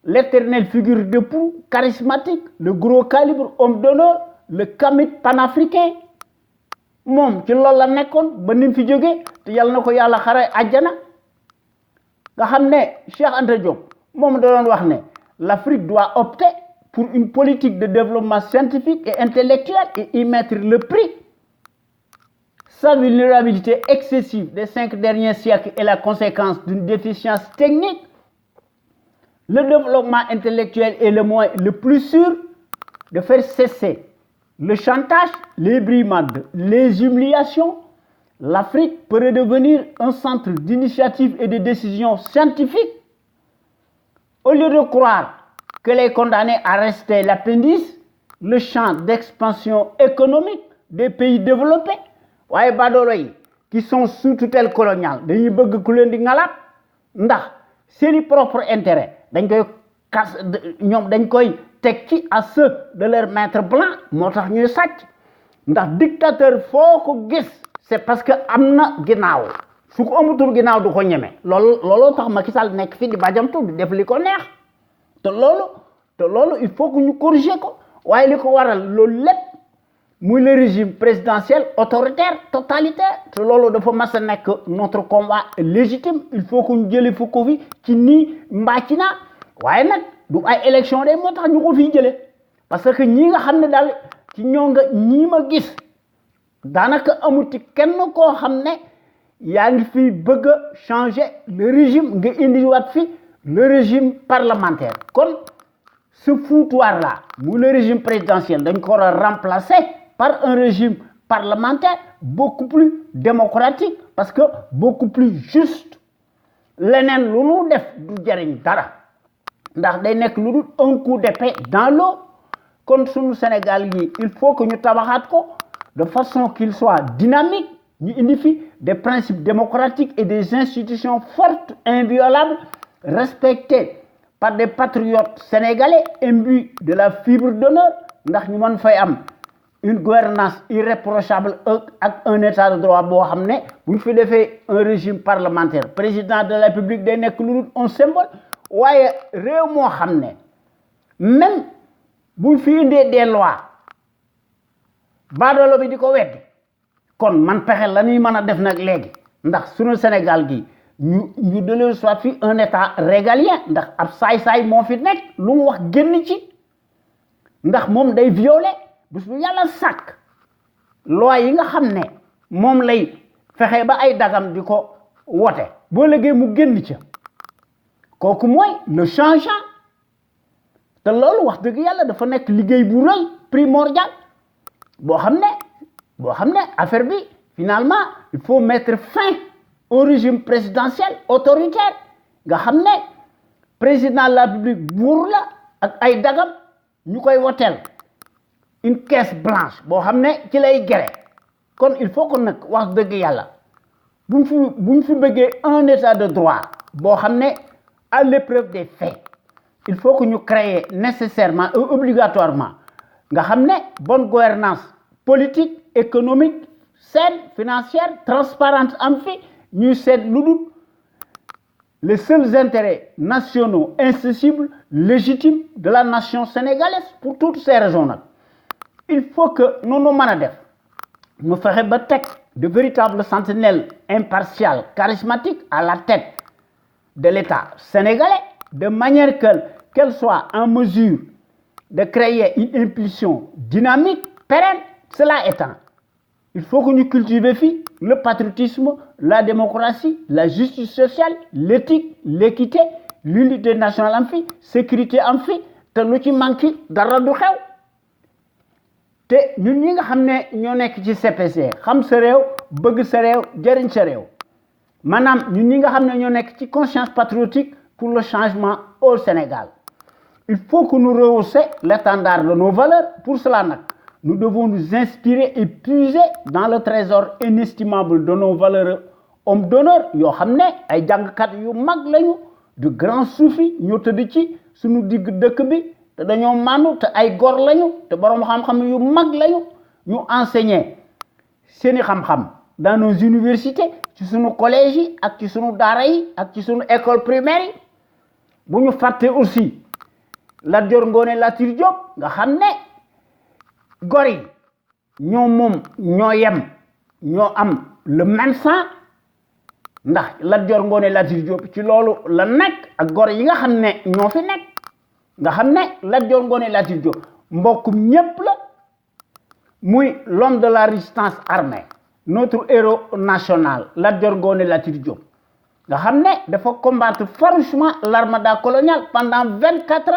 l'éternelle figure d'époux charismatique le gros calibre homme d'honneur le kamit panafricain moom ci loolu la nekkoon ba nim fi jógee te yàlla na ko yàlla xare àjjana nga xam ne Cheikh Anta Diop moom da doon wax ne l'Afrique doit opter pour une politique de développement scientifique et intellectuel et y mettre le prix. Sa vulnérabilité excessive des 5 derniers siècles est la conséquence d'une déficience technique. Le développement intellectuel est le moyen le plus sûr de faire cesser le chantage, les brimades, les humiliations. L'Afrique peut redevenir un centre d'initiative et de décision scientifique. Au lieu de croire que les condamnés à rester l'appendice, le champ d'expansion économique des pays développés, waaye badoolo yi qui sont sous tutelle coloniale dañuy bëgg ku leen di ngalaat ndax seeni propre intérêt dañ koy kas ñoom dañ koy teg ci à ceux de leur maître blanc moo tax ñuy sàcc ndax dictateur foo ko gis c'est parce que am na ginnaaw su ko amatul ginnaaw du ko ñeme looloo tax Macky Sall nekk fii di bàjjantu di def li ko neex te loolu il faut que ñu corriger ko waaye li ko waral loolu lépp muy le régime présidentiel autoritaire totalitaire te loolu dafa mas a nekk notre combat légitime il faut que ñu jëlee fu ko fi ci nii mbaa ci naa waaye nag du ay élection de moo tax ñu ko fiy jëlee parce que ñii nga xam ne daal ci ñoo nga ñii ma gis daanaka amul ci kenn koo xam ne yaa ngi fi bëgg a changer le régime nga indiwaat fi le régime parlementaire kon ce foutoir là muy le régime présidentiel dañ ko war a remplacer par un régime parlementaire beaucoup plus démocratique parce que beaucoup plus juste leneen lu nu def du jariñ dara ndax day nekk lu dul un coup d'épée dans l'eau kon sunu Sénégal yi il faut que ñu tabaxaat ko de façon qu'il soit dynamique ñu indi fi des principes démocratiques et des institutions fortes inviolables respectées par des patriotes sénégalais imbus de la fibre d'honneur ndax ñu mën fay am une gouvernance irréprochable ak un état de droit boo xam ne bu ñu fi defee un régime parlementaire président de la République day nekk lu dul un symbole waaye réew moo xam ne même bu ñu fi indee des lois baadoolo bi di ko weddi kon man pexe la ñuy mën a def nag léegi ndax sunu Sénégal gi ñu dellu soit fi un état régalien ndax ab saay-saay moo fi nekk lu mu wax génn ci ndax moom day violer bés bu yàlla sàkk loi yi nga xam ne moom lay fexe ba ay dagam di ko wote boo léegi mu génn ca kooku mooy le changeant te loolu wax dëgg yàlla dafa nekk liggéey bu rëy primordial boo xam ne affaire bi finalement il faut mettre fin au régime présidentiel autoritaire nga xam ne président de la République buur la ak ay dagam ñu koy woteel une caisse blanche boo xam ne ci lay gere kon il faut que nag wax dëgg yàlla buñ fi bëggee un état de droit boo xam ne à l'épreuve des faits il faut que ñu créer nécessairement et obligatoirement nga xam ne bonne gouvernance politique économique saine financière transparente am fi ñuy seet lu dul les seuls intérêts nationaux incessibles légitimes de la nation sénégalaise pour toutes ces raisons nag il faut que noonu mën a def ñu fexe ba teg de véritables sentinelles impartiales charismatiques à la tête de l'État sénégalais de manière qu'elle soit en mesure de créer une impulsion dynamique pérenne. Cela étant, il faut que nous cultivions le patriotisme, la démocratie, la justice sociale, l'éthique, l'équité, l'unité nationale en fi, sécurité en fi, te lu ci manqué dara du xew te ñun ñi nga xam ne ñoo nekk ci CPC xam sa réew bëgg sa réew jëriñ sa réew maanaam ñun ñi nga xam ne ñoo nekk ci conscience patriotique pour le changement au Sénégal il faut que nous rehaussions l'étendard de nos valeurs pour cela nag nous devons nous inspirer et puiser dans le trésor inestimable de nos valeurs hommes d'honneur yoo xam ne ay jàngkat yu mag lañu de grands soufis ñoo tëdd ci suñu digg dëkk bi te dañoo màndu te ay gor lañu te borom xam-xam yu mag lañu ñu enseigner seeni xam-xam dans nos universités ci suñu collèges yi ak ci suñu daara yi ak ci suñu école primaire yi bu ñu fàtte aussi Lat Dior Ngoné Latyr Diop nga xam ne gor yi ñoo moom ñoo yem ñoo am le même sang ndax Lat Dior Ngoné Latyr Diop ci loolu la nekk ak gor yi nga xam ne ñoo fi nekk nga xam ne Lat Dior Ngoné Latyr Diop mbokkum ñépp la muy l'homme de la résistance armée notre héros national Lat Dior Ngoné Latyr Diop nga xam ne dafa combattre farouchement l'armada coloniale pendant 24 ans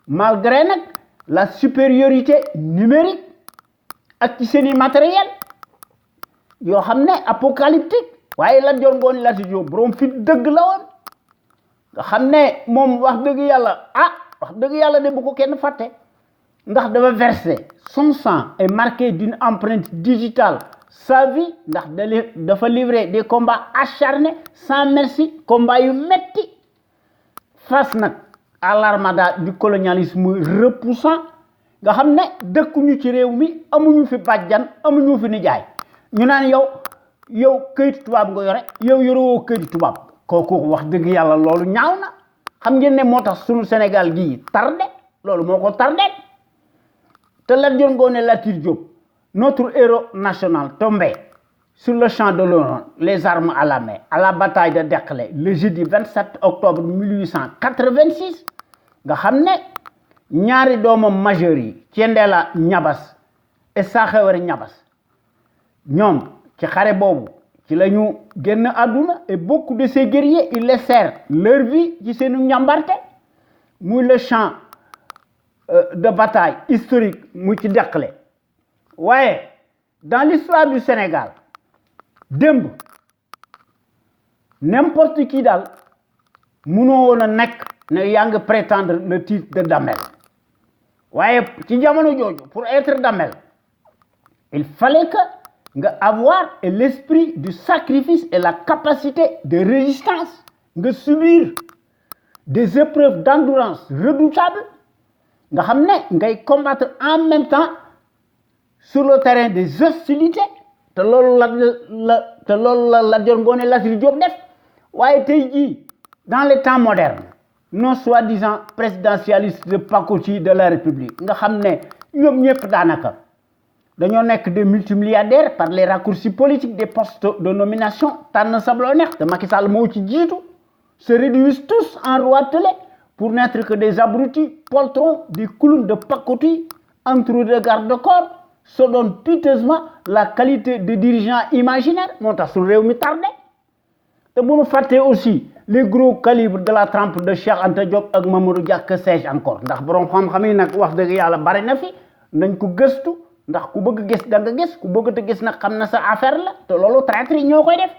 malgré nag la supériorité numérique ak ci seeni matériel yoo xam ne apocalyptique waaye Lat Dior Ngoné Latyr Diop borom fit dëgg la woon nga xam ne moom wax dëgg yàlla de bu ko kenn fàtte ndax dafa verser son sang est marqué d'une empreinte digitale sa vie ndax dafa livrer des combats acharnés sans merci combats yu metti face nag à l'armada du colonialisme repoussant nga xam ne dëkkuñu ci réew mi amuñu fi bàjjan amuñu fi nijaay ñu naan yow këyitu tubaab nga yore yow yorewoo këyitu tubaab kooku wax dëgg yàlla loolu ñaaw na xam ngeen ne moo tax sunu Sénégal gii tardé loolu moo ko tardé te Lat Dior Ngoné Latyr Diop notre héros national tombé sur le champ de l'honneur les armes à la main à la bataille de Derklé le jeudi 27 octobre 1886 nga xam ne ñaari doomam majeur yi Thiendella Niabass et Sakhewere Niabass ñoom ci xare boobu ci la ñu génn àdduna et beaucoup de ces guerriers ils laissèrent leur vie ci seenu njàmbarte muy le champ de bataille historique mu ci Derklé waaye dans l'histoire du Sénégal démb n'importe qui daal mënoo woon a nekk ne yaa ngi prétendre le titre de Damel waaye ci jamono jooju pour être Damel il fallait que nga avoir l'esprit du sacrifice et la capacité de résistance nga subir des épreuves d'endurance redoutables nga xam ne ngay combattre en même temps sur le terrain des hostilités te loolu la Lat Dior Ngoné Latyr Diop def waaye tey jii dans les temps modernes non soi-disant présidentialistes de pacotille de la République nga xam ne ñoom ñëpp daanaka dañoo nekk des multimilliardaires par les raccourcis politiques des postes de nomination tànn sabloo neex te Macky Sall moo ci jiitu se réduisent tous en roitelets pour n'être que des abrutis poltrons des clowns de pacotille entourés de garde-corps se donnent piteusement la qualité de dirigeants imaginaires moo tax su réew mi tardé te bu ñu fàttee aussi les gros calibres de la trempe de Cheikh Anta Diop ak Mamadou Dia que sais-je encore ndax borom xam-xam yi nag wax dëgg yàlla bari na fi nañ ko gëstu ndax ku bëgg gis da nga gis ku bëgg te gis nag xam na sa affaire la te loolu traître yi ñoo koy def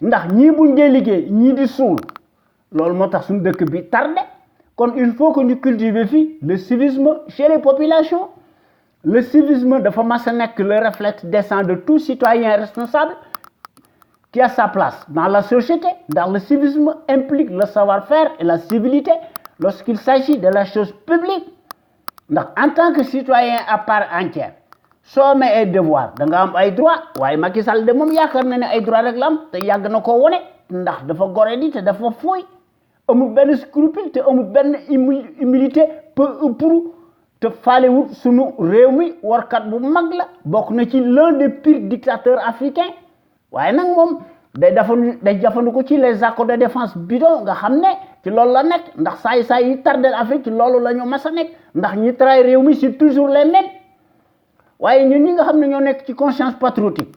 ndax ñii buñ dee liggéey ñii di suul loolu moo tax suñu dëkk bi tardé kon il faut que ñu cultiver fii le civisme chez les populations le civisme dafa mas a nekk le reflet décent de tout citoyen responsable qui a sa place dans la société. Dans le civisme implique le savoir-faire et la civilité lorsqu'il s'agit de la chose publique. Donc, en tant que citoyen à part entière, soo amee ay devoir da nga am ay droit waaye Macky Sall de moom yaakaar na ne ay droit rek la am te yàgg na ko wone ndax dafa gore di te dafa fooy amul benn scrupule te amul benn humilité peu pour te faalewut sunu réew mi warkat bu mag la bokk na ci l'un des pires dictateurs africains waaye nag moom day jafandu ci les accords de défense bidon nga xam ne ci loolu la nekk ndax saay yi tardel Afrique ci loolu la ñu mas a nekk ndax ñi traay réew mi c'est toujours les mêmes waaye ñun ñi nga xam ne ñoo nekk ci conscience patriotique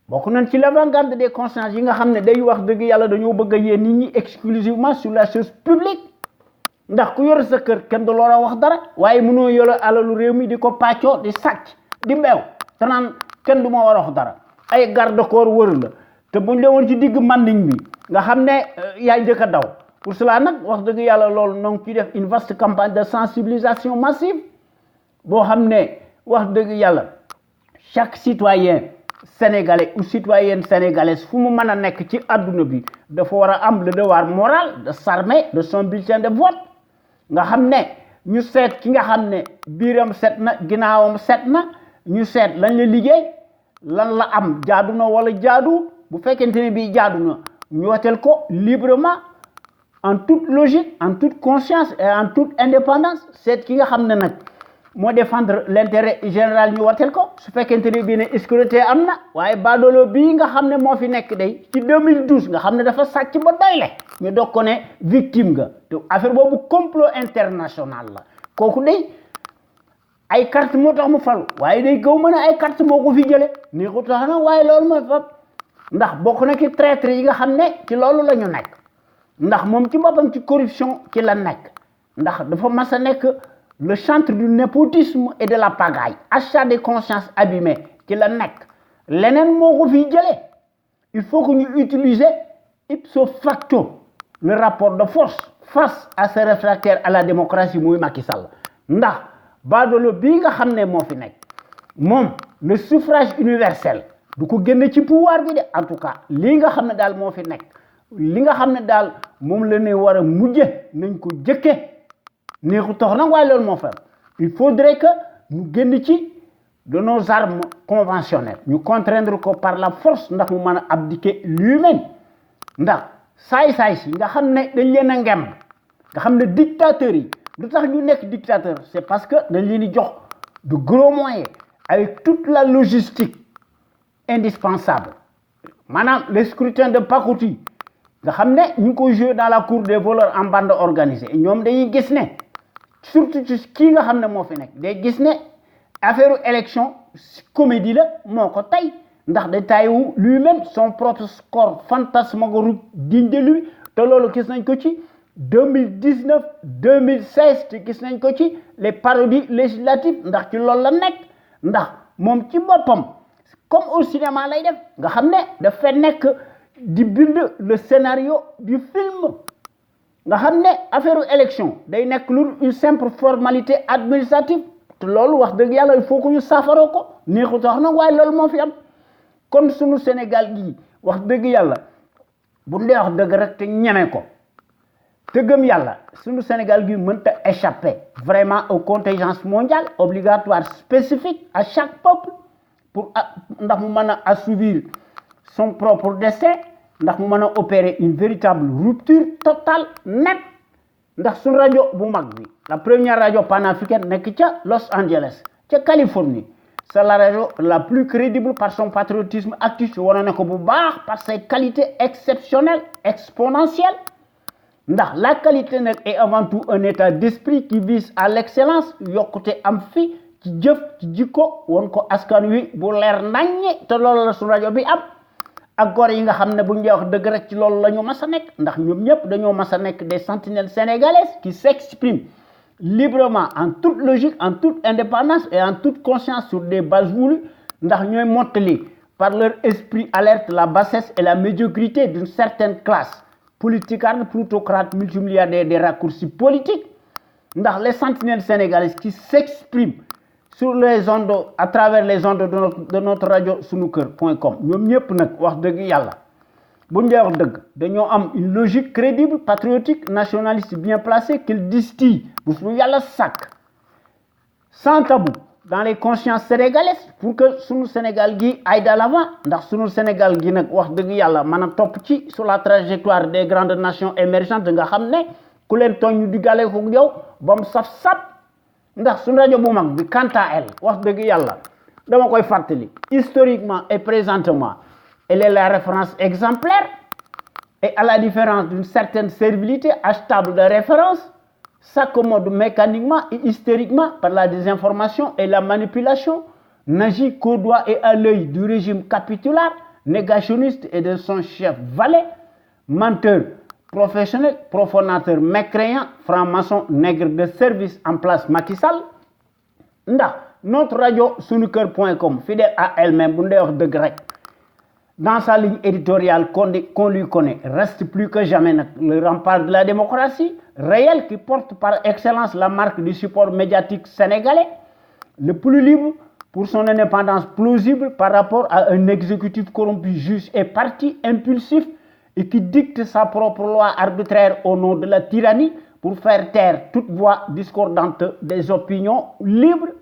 bokk nañ ci l'avant-garde des consciences yi nga xam ne day wax dëgg yàlla dañoo bëgg a yéen nit ñi exclusivement sur la chose publique ndax ku yor sa kër kenn du loola wax dara waaye mënoo yore alalu réew mi di ko pàccoo di sàcc di beew te naan kenn du ma war a wax dara ay garde corps wër la te buñ demoon ci digg manding bi nga xam ne yaay njëkk a daw pour cela nag wax dëgg yàlla loolu noo ngi ciy def une vaste campagne de sensibilisation massive boo xam ne wax dëgg yàlla chaque citoyen sénégalais ou citoyenne sénégalaise fu mu mën a nekk ci adduna bi dafa war a am le devoir moral de s'armer de son bulletin de vote nga xam ne ñu seet ki nga xam ne biiram set na ginnaawam set na ñu seet lañ la liggéey lan la am jaadu na wala jaadu bu fekkente ne bii jaadu na ñu woteel ko librement en toute logique en toute conscience et en toute indépendance seet ki nga xam ne nag moo défendre l'intérêt général ñu wateel ko su fekkente ne bii ne escroquerie am na waaye baadoolo bii nga xam ne moo fi nekk day ci 2012 nga xam ne dafa sàcc ba doyle ñu doog ko ne victime nga te affaire boobu complot international la kooku day ay carte moo tax mu falu waaye day gaw mën a ay carte moo ko fi jële nii ko tax na waaye loolu mooy fab ndax bokk na ci traître yi nga xam ne ci loolu la ñu nekk ndax moom ci boppam ci corruption ci la nekk ndax dafa mas a nekk le chantre du népotisme et de la pagaille achat des consciences abîmées ci la nekk leneen moo ko fiy jëlee il faut que ñu utiliser ipso facto le rapport de force face à ce réfractaire à la démocratie muy Macky Sall ndax baadoolo bii nga xam ne moo fi nekk moom le suffrage universel du ko génne ci pouvoir bi de en tout cas lii nga xam ne daal moo fi nekk li nga xam ne daal moom la ne war a mujje nañ ko jëkke neexu tox nag waaye loolu moo fa il faudrait que ñu génn ci de nos armes conventionnelles ñu contraindre ko par la force ndax mu mën a abdiquer lui-même ndax saay-saay si nga xam ne dañ leen a ngemb nga xam ne dictateurs yi lu tax ñu nekk dictateur c'est parce que dañ leen di jox de gros moyens avec toute la logistique indispensable maanaam le scrutin de pacotille nga xam ne ñu ngi koy jouer dans la cour des voleurs en bande organisée ñoom dañuy gis ne surtout ci kii nga xam ne moo fi nekk day gis ne affaire élection comédie la moo ko tey ndax day tayewu lui-même son propre score fantasmagorique digne de lui te loolu gis nañ ko ci 2019 2016 te gis nañ ko ci les parodies législatives ndax ci loolu la nekk ndax moom ci boppam comme au cinéma lay def nga xam ne dafa nekk di bind le scénario du film nga xam ne affaire élection day nekk lu une simple formalité administrative te loolu wax dëgg yàlla il faut que ñu saafara ko neexu tax nag waaye loolu moo fi am kon sunu Sénégal gii wax dëgg yàlla bu dee wax dëgg rek te ñeme ko te gëm yàlla sunu Sénégal gii mënta échapper vraiment aux contingences mondiales obligatoires spécifiques à chaque peuple pour ndax mu mën a assouvir son propre destin ndax mu mën a opérer une véritable rupture totale nette ndax suñu rajo bu mag bi la première radio panafricaine nekk ca Los Angeles ca Californie c'est la radio la plus crédible par son patriotisme actif wane na ko bu baax par ses qualités exceptionnelles exponentielles ndax la qualité nag est avant tout un état d'esprit qui vise à l'excellence yokkute am fi ci jëf ci jikko woon ko askan wi bu leer naññe te loolu la suñu rajo bi am ak góor yi nga xam ne bu ñu wax dëgg rek ci loolu la ñu mas a nekk ndax ñoom ñëpp dañoo mas a nekk des sentinelles sénégalaises qui s'expriment librement en toute logique en toute indépendance et en toute conscience sur des bases voulues ndax ñooy mottali par leur esprit alerte la bassesse et la médiocrité d'une certaine classe politicarde plutocrate multimilliardaire des raccourcis politiques ndax les sentinelles sénégalaises qui s'expriment sur les ondes à travers les ondes de notre radio sunuker.com ñoom ñëpp nag wax dëgg yàlla bu ñu wax dëgg dañoo am une logique crédible patriotique nationaliste bien placée qu'ils distillent bu su yàlla sàkk sans tabou dans les consciences sénégalaises pour que sunu Sénégal gi aille de l'avant ndax sunu Sénégal gi nag wax dëgg yàlla mën a topp ci sur la trajectoire des grandes nations émergentes nga xam ne ku leen tooñ ñu diggale ko yow ba mu saf-saf ndax suñu rajo bu mag bi quant à elle wax dëgg yàlla dama koy fàttali historiquement et présentement elle est la référence exemplaire et à la différence d'une certaine servilité achetable de référence s'accommode mécaniquement et hystériquement par la désinformation et la manipulation n'agit qu'au doigt et à l'œil du régime capitulaire négationniste et de son chef valet menteur professionnel, profanateur, mécréant, franc-maçon, nègre de service en place Macky Sall ndax notre radio sunuker.com fidèle à elle-même bu ndee wax dëgg rek dans sa ligne éditoriale qu'on lui connaît reste plus que jamais nag le rempart de la démocratie réelle qui porte par excellence la marque du support médiatique sénégalais le plus libre pour son indépendance plausible par rapport à un exécutif corrompu, juste et parti impulsif et qui dicte sa propre loi arbitraire au nom de la tyrannie pour faire taire toute voix discordante des opinions libres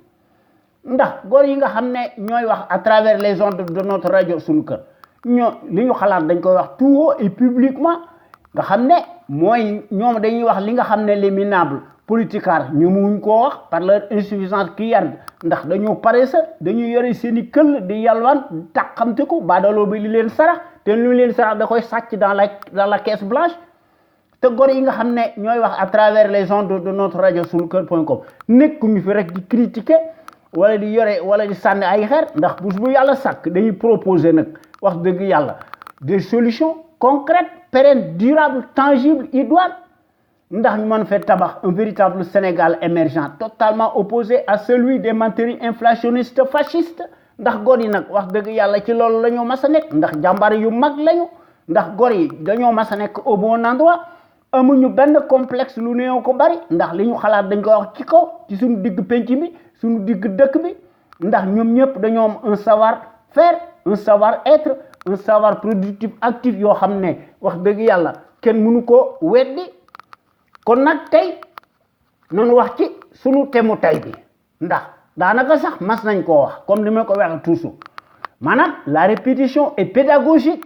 ndax góor yi nga xam ne ñooy wax à travers les ondes de notre radio sunu kër ñoo li ñu xalaat dañ koy wax tout haut et publiquement nga xam ne mooy ñoom dañuy wax li nga xam ne les minables politicar ñu muñ ko wax par leur insuffisance client ndax dañoo paré sa dañu yoré seeni keul di yalwan taxamte ko badalo bi li leen sarax té lu leen sarax da koy sacc dans la caisse blanche té gor yi nga xamné ñoy wax à travers les ondes de notre radio sunuker.com nekkuñu fi rek di critiquer wala di yoré wala di sanni ay xer ndax bu yalla sak dañuy proposer nak wax deug yalla des solutions concrètes pérennes durables tangibles idoines ndax ñu mën fait tabax un véritable Sénégal émergent totalement opposé à celui des menteries inflationnistes fascistes ndax gor yi nak wax deug yalla ci loolu lañu massa nek ndax jambar yu mag lañu ndax gor yi dañoo massa nek au bon endroit amuñu ben complexe lu neew ko bari ndax liñu xalaat dañ ko wax ci kaw ci suñu digg penc bi suñu digg dëkk bi ndax ñom ñëpp dañoo am un savoir faire un savoir être un savoir productif actif yo xamné wax deug yalla kenn mënu ko wéddi kon nak tay non wax ci sunu temu tay bi ndax danaka sax mas nañ ko wax comme ni ma ko wax toujours manam la répétition est pédagogique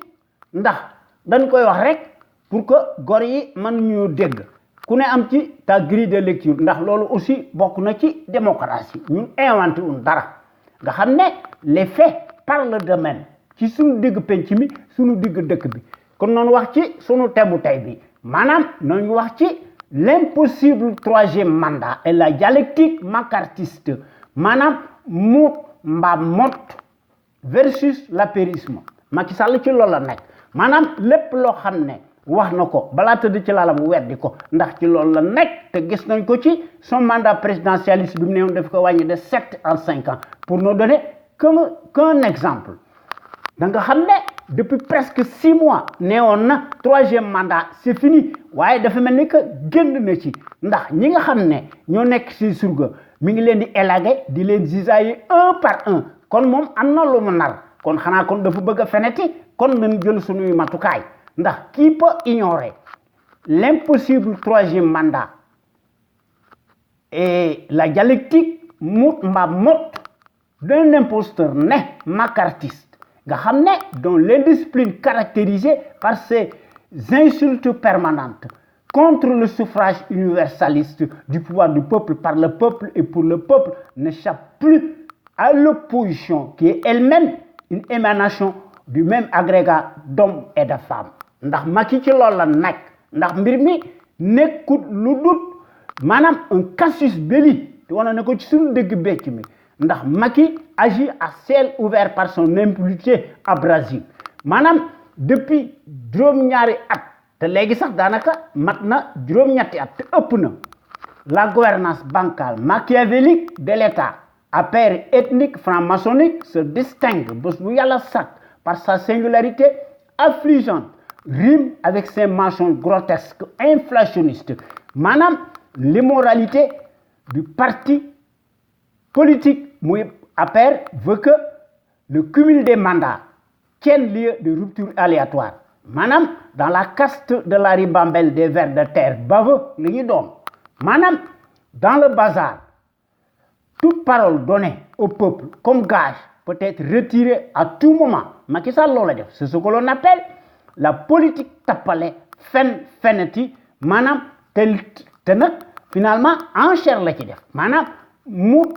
ndax dañ koy wax rek pour que gor yi man ñu dégg ku ne am ci ta grille de lecture ndax lolu aussi bokku na ci démocratie ñun inventé wun dara nga xamné les faits parlent d'eux-mêmes ci sunu digg penc mi sunu digg dëkk bi kon non wax ci sunu temu tay bi manam non wax ci l'impossible troisième mandat et la dialectique macartiste manam mot mba mot versus l'apérisme Macky Sall ci loolu la nek manam lepp lo xamné wax nako bala teud ci lalam weddi ko ndax ci loolu la nek te gis nañ ko ci son mandat présidentialiste bi mu néwon daf ko wañi de 7 en 5 ans pour nous donner qu'un exemple da nga xamné depuis presque 6 mois néwon na troisième mandat c'est fini waye dafa melni que genn na ci ndax ñi nga xamné ño nek ci surga mi ngi leen di élaguer di leen zisayer un par un kon mom amna lu mu nar kon xana kon dafa bëgg feneti kon nañ jël suñuy matukaay ndax qui peut ignorer l'impossible troisième mandat et la dialectique mot d'un imposteur né macartiste nga xamné dont l'indiscipline caractérisée par ces insultes permanentes contre le suffrage universaliste du pouvoir du peuple par le peuple et pour le peuple n'échappe plus à l'opposition qui est elle-même une émanation du même agrégat d'hommes et de femmes ndax Macky ci loolu la nekk ndax mbir mi nekkut lu dut maanaam un casus belli te wane na ko ci suñu dëgg becc mi ndax Macky agit à ciel ouvert par son impunité abrasive maanaam depuis juróom-ñaari at te léegi sax daanaka mat na juróom-ñetti at te ëpp na la gouvernance bancale machiavélique de l'État à pair ethnique franc-maçonnique se distingue bés bu yàlla sàkk par sa singularité affligeante rime avec ses mensonges grotesques inflationnistes maanaam l'immoralité du parti politique muy APR veut que le cumul des mandats tienne lieu de rupture aléatoire maanaam dans la caste de la ribambelle des vers de terre baveux li ñu doon maanaam dans le bazar toute parole donnée au peuple comme gage peut être retirée à tout moment Macky Sall loolu la def c'est ce que l'on appelle la politique tapalé feneti manam te nak finalement enchère la ci def manam mot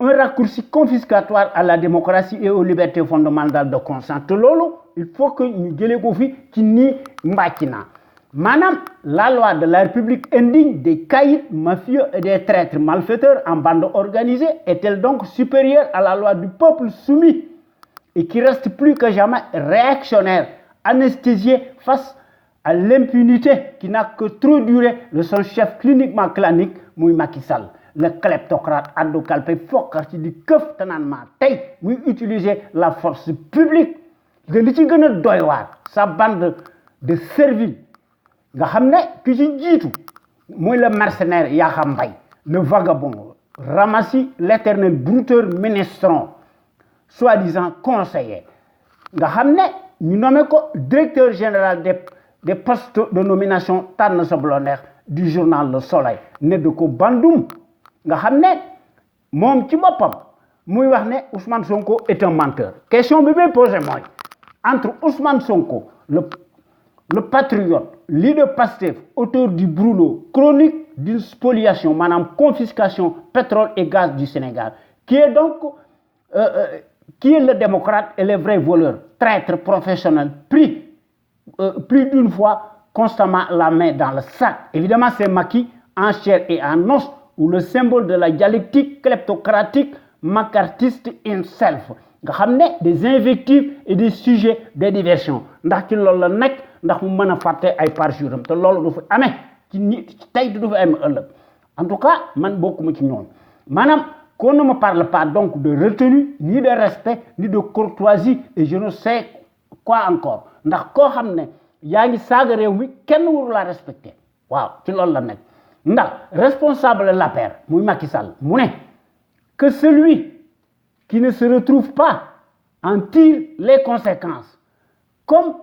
un raccourci confiscatoire à la démocratie et aux libertés fondamentales de conscience lolu il faut que ñu jëlé ko fi ci ni mbacina manam la loi de la République indigne des caïds mafieux et des traîtres malfaiteurs en bande organisée est-elle donc supérieure à la loi du peuple soumis et qui reste plus que jamais réactionnaire, anesthésié face à l'impunité qui n'a que trop duré de son chef cliniquement clanique, Mouy Macky Sall, le kleptocrate Ado Kalpe Fokar ci di keuf tananma tay muy utiliser la force publique de li ci gëna doy war sa bande de serviles nga xamné ki ci jitu moy le mercenaire Yakham Mbaye le vagabond Ramassi l'éternel brouteur ministron soi-disant conseiller nga xamné ñu nommé ko directeur général des postes de nomination Tànn Sa Blondeer du journal Le Soleil né de ko bandoum nga xamné mom ci bopam muy wax né Ousmane Sonko est un menteur question bi may poser moy entre Ousmane Sonko le patriote, leader Pastef, auteur du brûlot, chronique d'une spoliation, madame confiscation, pétrole et gaz du Sénégal, qui est donc, qui est le démocrate et le vrai voleur, traître professionnel, pris plus d'une fois constamment la main dans le sac. Évidemment, c'est Macky en chair et en os, ou le symbole de la dialectique kleptocratique, macartiste himself. Nga xam des invectives et des sujets de diversion ndax ci loolu la nekk ndax mu mën a fàtte ay parjure te loolu du fi amee ci ni tey du fi am ëllëg en tout cas man bokkuma ci ñoom maanaam qu'on ne me parle pas donc de retenue ni de respect ni de courtoisie et je ne sais quoi encore ndax koo xam ne yaa ngi saaga réew mi kenn waru la respecter waaw ci loolu la nekk ndax responsable l'APR muy Macky Sall mu ne que celui qui ne se retrouve pas en tire les conséquences, comme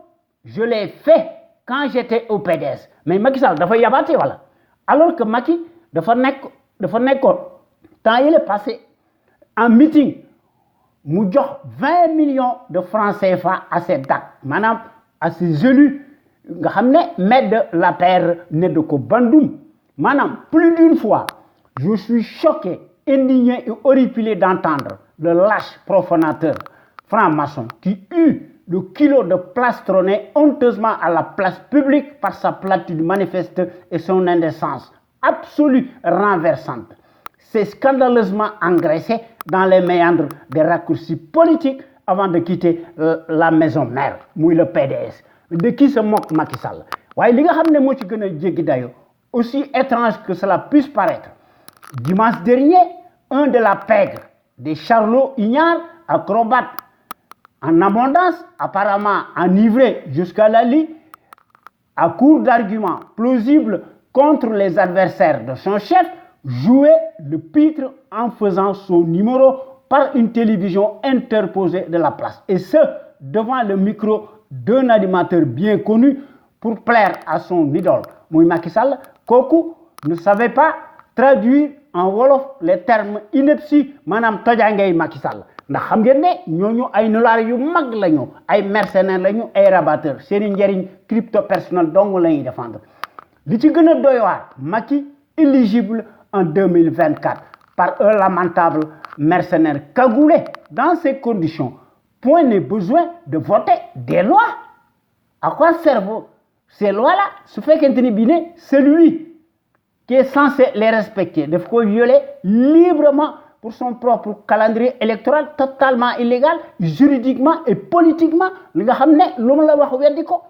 je l'ai fait quand j'étais au PDS. Mais Macky Sall dafa yabaate voilà. Alors que Macky dafa nekkoon temps il est passé en meeting mu jox 20 millions de francs CFA à ses DAC maanaam à ses élus nga xam ne maître de l'APR ne de ko bandoum maanaam plus d'une fois je suis choqué, indigné et horripilé d'entendre le lâche profanateur franc-maçon qui eut le kilo de plastronné honteusement à la place publique par sa platitude manifeste et son indécence absolue renversante. C'est scandaleusement engraissé dans les méandres des raccourcis politiques avant de quitter la maison mère, muy le PDS. De qui se moque Macky Sall? Ouais, li nga xamné mo ci gëna jéggi dayo, aussi étrange que cela puisse paraître. Dimanche dernier, un de la pègre, des charlots ignares, acrobates, en abondance, apparemment enivrés jusqu'à la lie, à court d'arguments plausibles contre les adversaires de son chef, jouait le pitre en faisant son numéro par une télévision interposée de la place. Et ce, devant le micro d'un animateur bien connu pour plaire à son idole. Muy Macky Sall, kooku ne savait pas traduire en wolof les termes inepties maanaam tojaangay Macky Sall ndax xam ngeen ne ñooñu ay nulaar yu mag lañu ay mercenaires lañu ay rabatteurs seeni njëriñ crypto personnel dong la ñuy défendre li ci gën a doy waar Macky éligible en 2024 par un lamentable mercenaire cagoulé. Dans ces conditions, point n'est besoin de voter des lois. À quoi servent ces lois-là? Ce fait qu'un celui qui est censé les respecter, de faut violer librement pour son propre calendrier électoral totalement illégal, juridiquement et politiquement. Li nga xam ne lu ma la wax weddi ko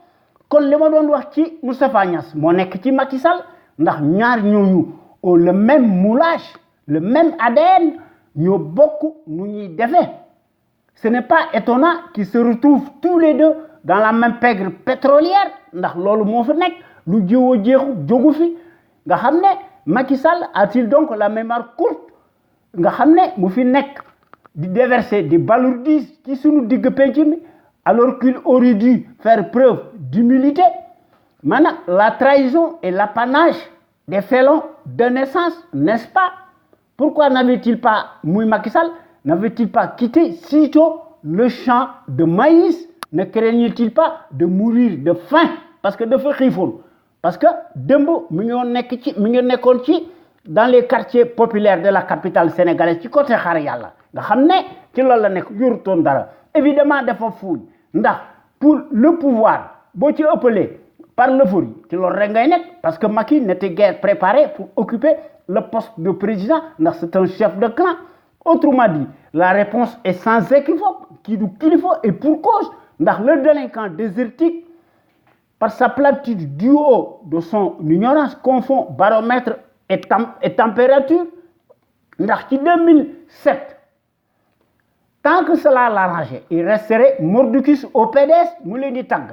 kon li ma doon wax ci Moustapha Niasse moo nekk ci Macky Sall ndax ñaar ñooñu ont le même moulage, le même ADN, ñoo bokk nu ñuy defee. Ce n'est pas étonnant qu'ils se retrouvent tous les deux dans la même pègre pétrolière ndax loolu moo fi nekk lu jiwoo jeexu jógu fi nga xam ne Macky Sall a-t-il donc la mémoire courte nga xam ne mu fi nekk di déverser des balourdises ci sunu digg penc mi alors qu'il aurait dû faire preuve d'humilité. Maintenant, la trahison est l'apanage des félons de naissance, n'est-ce pas? Pourquoi n'avait-il pas, muy Macky Sall, n'avait-il pas quitté sitôt le champ de maïs? Ne craignait-il pas de mourir de faim? Parce que dafa xiifoon. Parce que démb mi ngi nekkoon ci dans les quartiers populaires de la capitale sénégalaise ci côté xaar yàlla nga xam ne ci loolu la nekk yorutoon dara évidemment dafa fuuy ndax pour le pouvoir boo ci ëppalee par l'euphorie ci loolu rek ngay nekk parce que Macky n'était guère préparé pour occuper le poste de président ndax c'est un chef de clan. Autrement dit, la réponse est sans équivoque kii du kilifa et pour cause ndax le délinquant désertique par sa platitude du haut de son ignorance confond baromètre et température. Ndax ci 2007 tant que cela l'arrangeait il resterait mordicus au PDS mu leen di tàgg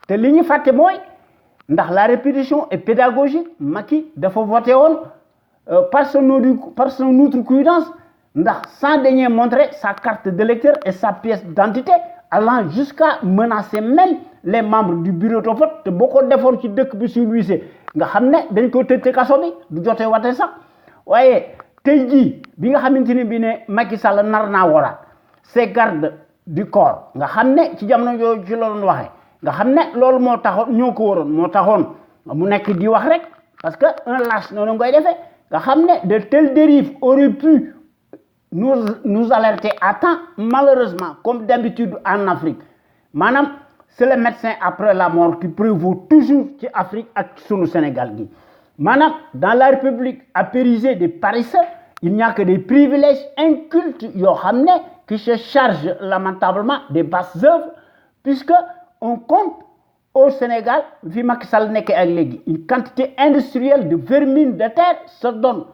te li ñu fàtte mooy ndax la répétition est pédagogique. Macky dafa voté woon par son outrecuidance ndax sans daigner montrer sa carte d'électeur et sa pièce d'identité allant jusqu'à menacer même les membres du bureau de vote te boo ko defoon ci dëkk bi civilisé nga xam ne dañ ko tëj ci kaso bi du jotee wate sax waaye tey jii bi nga xamante ni bi ne Macky Sall nar naa waraat ses gardes du corps nga xam ne ci jamono yooyu ci la doon waxee nga xam ne loolu moo taxoon ñoo ko waroon moo taxoon mu nekk di wax rek parce que un lâche noonu ngoy defee nga xam ne de telles dérives auraient pu nous alerter à temps malheureusement comme d'habitude en Afrique maanaam c'est le médecin après la mort qui prévaut toujours ci Afrique ak sunu Sénégal gi maanaam dans la République apérisée des paresseux il n'y a que des privilèges incultes yoo xam ne qui se chargent lamentablement des basses œuvres puisque on compte au Sénégal fi Macky Sall nekkee ak léegi une quantité industrielle de vermine de terre se donne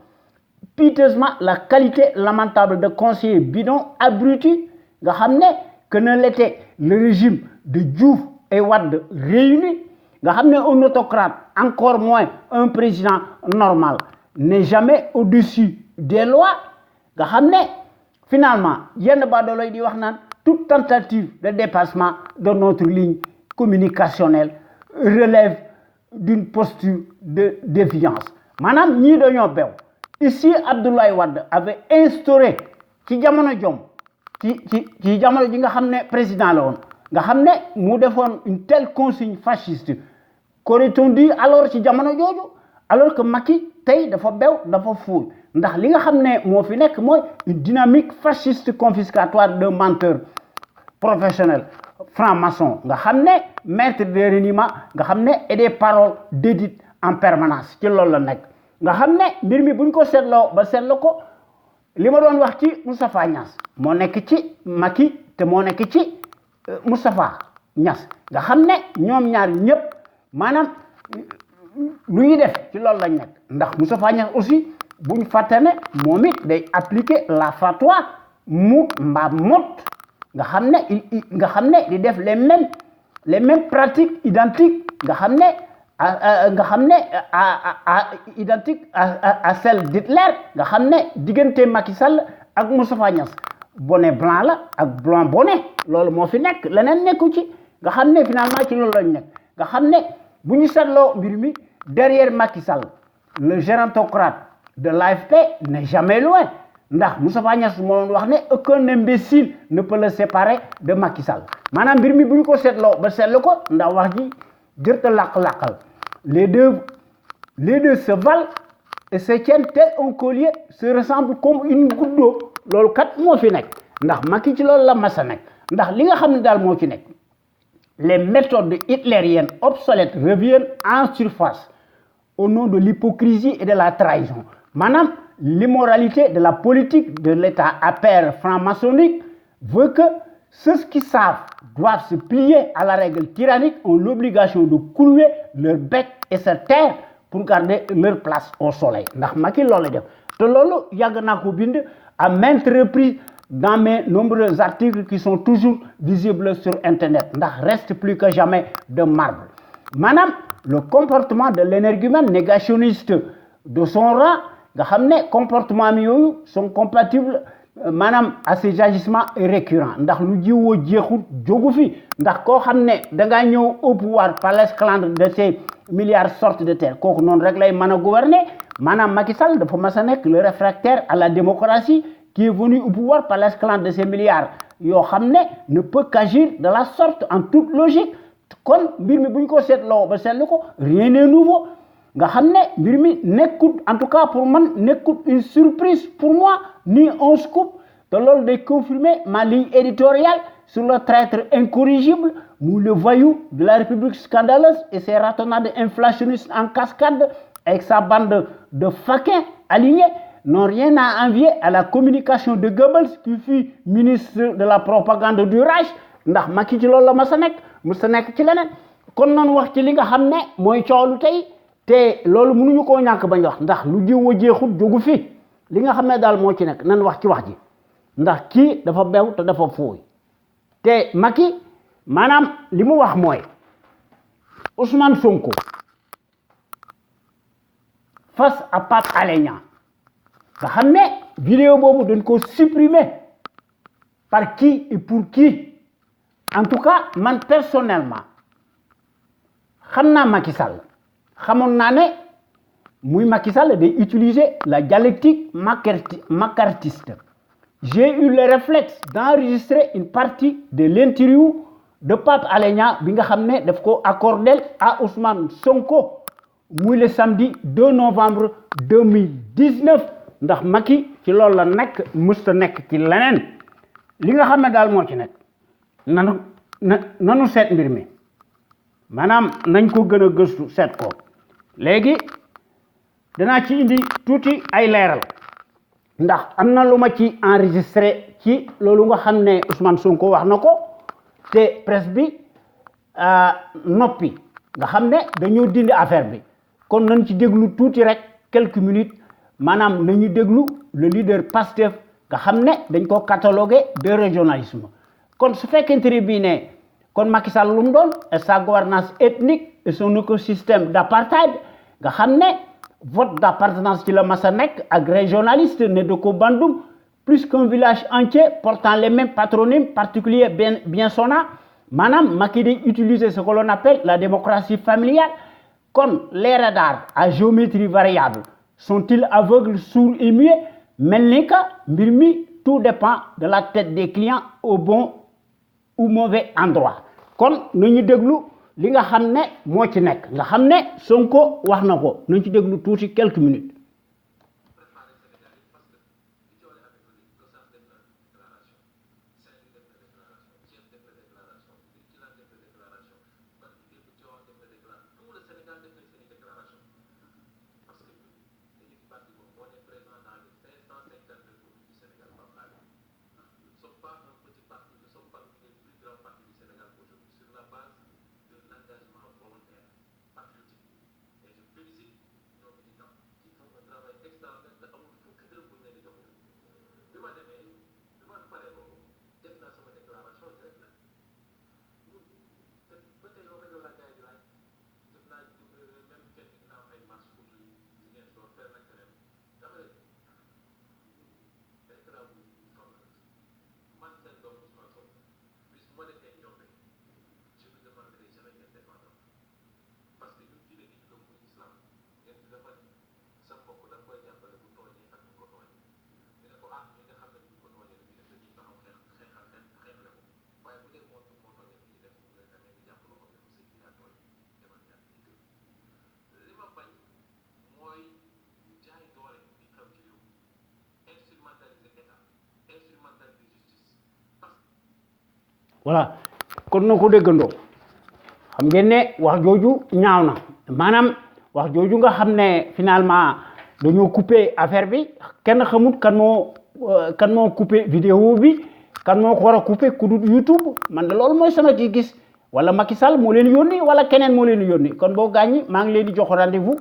piteusement la qualité lamentable de conseiller bidon abruti nga xam ne que ne l'était le régime de Diouf et Wade réunis nga xam ne un autocrate encore moins un président normal n'est jamais au-dessus des lois nga xam ne finalement yenn baadoolo yi di wax naan toute tentative de dépassement de notre ligne communicationnelle relève d'une posture de défiance maanaam ñii dañoo bew ici Abdoulaye Wade avait instauré ci jamono jom ci jamono ji nga xam ne président la woon nga xam ne mu defoon une telle consigne fasciste qu'aurait-on dit alors ci jamono jooju alors que Macky tey dafa bew dafa fuuy ndax li nga xam ne moo fi nekk mooy une dynamique fasciste confiscatoire de menteurs professionnels franc-maçon nga xam ne maître de reniement nga xam ne et des paroles d'édite en permanence ci loolu la nekk nga xam ne mbir mi buñ ko seetloo ba seetlu ko li ma doon wax ci Moustapha Niass moo nekk ci Macky te moo nekk ci Moustapha Niass nga xam ne ñoom ñaar ñëpp maanaam lu ñuy def ci loolu lañ nekk ndax Moustapha Niass aussi buñ fàtte ne moom it day appliquer la fatwa mu mbaa mot nga xam ne di def les mêmes pratiques identiques nga xam ne identique à celle d'Hitler nga xam ne diggante Macky Sall ak Moustapha Niass bonnet blanc la ak blanc bonnet loolu moo fi nekk leneen nekku ci nga xam ne finalement ci loolu lañ nekk nga xam ne bu ñu seetloo mbir mi derrière Macky Sall le gérontocrate de l'AFP n'est jamais loin ndax Moustapha Niass moo doon wax ne aucun imbécile ne peut le séparer de Macky Sall maanaam mbir mi bu ñu ko seetloo ba seetlu ko ndax wax ji jërta làq-làqal les deux se valent et se tiennent tel un collier se ressemblent comme une goutte d'eau loolu kat moo fi nekk ndax Macky ci loolu la masa nekk ndax li nga xam ne daal moo ci nekk les méthodes hitlériennes obsolètes reviennent en surface au nom de l'hypocrisie et de la trahison maanaam l'immoralité de la politique de l'État à pair franc-maçonnique veut que ceux qui savent doivent se plier à la règle tyrannique ont l'obligation de clouer leur bec et se taire pour garder leur place au soleil ndax Macky loolu def te loolu yàgg naa ko bind à maintes reprises dans mes nombreux articles qui sont toujours visibles sur internet ndax reste plus que jamais de marbre maanaam le comportement de l'énergumène négationniste de son rang nga xam ne comportement mi yooyu sont compatibles maanaam à ces agissements récurrents ndax lu jiwoo jeexul jógu fi ndax koo xam ne dangaa ñëw au pouvoir par l'esclandre de ces milliards sortent de terre kooku noonu rek lay mën a gouverner maanaam Macky Sall dafa mas a nekk le réfractaire à la démocratie qui est venu au pouvoir par l'esclandre de ces milliards yoo xam ne peut qu'agir de la sorte en toute logique kon mbir mi bu ñu ko seetloo ba seetlu ko rien n'est nouveau nga xam ne mbir mi nekkut en tout cas pour man nekkut une surprise pour moi ni un scoop te loolu day confirmer ma ligne éditoriale sur le traître incorrigible mu le voyou de la République scandaleuse et ses ratonnades inflationnistes en cascade avec sa bande de faquins alignés n'ont rien à envier à la communication de Goebbels qui fut ministre de la propagande du Reich ndax Macky ci loolu la ma sa nekk ci leneen kon noonu wax ci li nga xam ne mooy coolu tey te loolu mënuñu koo ñàkk bañ wax ndax lu jiw wa jeexul jógu fi li nga xam ne daal moo ci nekk nan wax ci wax ji ndax kii dafa bew te dafa fuuy te Macky maanaam li mu wax mooy Ousmane Sonko face à Pape Alé Niang nga xam ne vidéo boobu dañ ko supprimer par qui et pour qui en tout cas man personnellement xam naa Macky Sall xamoon naa ne muy Macky Sall day utiliser la dialectique macartiste j'ai eu le réflexe d'enregistrer une partie de l'interview de Pape Alé Niang bi nga xamné daf ko accordé à Ousmane Sonko muy le samedi 2 novembre 2019 ndax Macky ci loolu la nekk mësta nekk ci leneen li nga xam ne daal moo ci nekk nanu seet mbir mi maanaam nañ ko gën a gëstu seet ko léegi danaa ci indi tuuti ay leeral ndax am na lu ma ci enregistré ci loolu nga xam ne Ousmane Sonko wax na ko te presse bi noppi nga xam ne dañoo dindi affaire bi kon nañ ci déglu tuuti rek quelques minutes maanaam nañu déglu le leader Pastef nga xam ne dañ ko catalogué de régionalisme kon su fekkente ne bii ne kon Macky Sall lu mu doon et sa gouvernance ethnique et son écosystème d'apartheid nga xam ne vote d'appartenance ci la masa nekk ak régionaliste ne de ko Bandoum plus qu'un village entier portant les mêmes patronymes particuliers bien sonnants maanaam Macky day utiliser ce que l'on appelle la démocratie familiale kon les radars à géométrie variable sont-ils aveugles, sourds et muets mel ni que mbir mi tout dépend de la tête des clients au bon ou mauvais endroit kon nañu déglu li nga xam ne moo ci nekk nga xam ne Sonko wax na ko nañu ci déglu tuuti quelques minutes. Voilà kon na ko déggandoo xam ngeen ne wax jooju ñaaw na maanaam wax jooju nga xam ne finalement dañoo coupé affaire bi kenn xamut kan moo coupé vidéo bi kan moo ko war a coupé ku dul YouTube man de loolu mooy sama ci gis wala Macky Sall moo leen yónni wala keneen moo leen yónni kon boo gaañi maa ngi leen di jox rendez-vous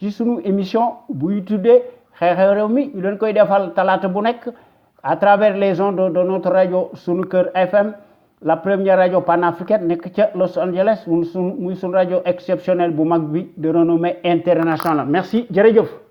ci sunu émission buy tuddee xew-xew réew mi ñu leen koy defal talaata bu nekk à travers les ondes de notre radio Sunu Kër FM la première radio panafricaine nek ci Los Angeles muy sun radio exceptionnel bu mag bi de renommée internationale merci jërëjëf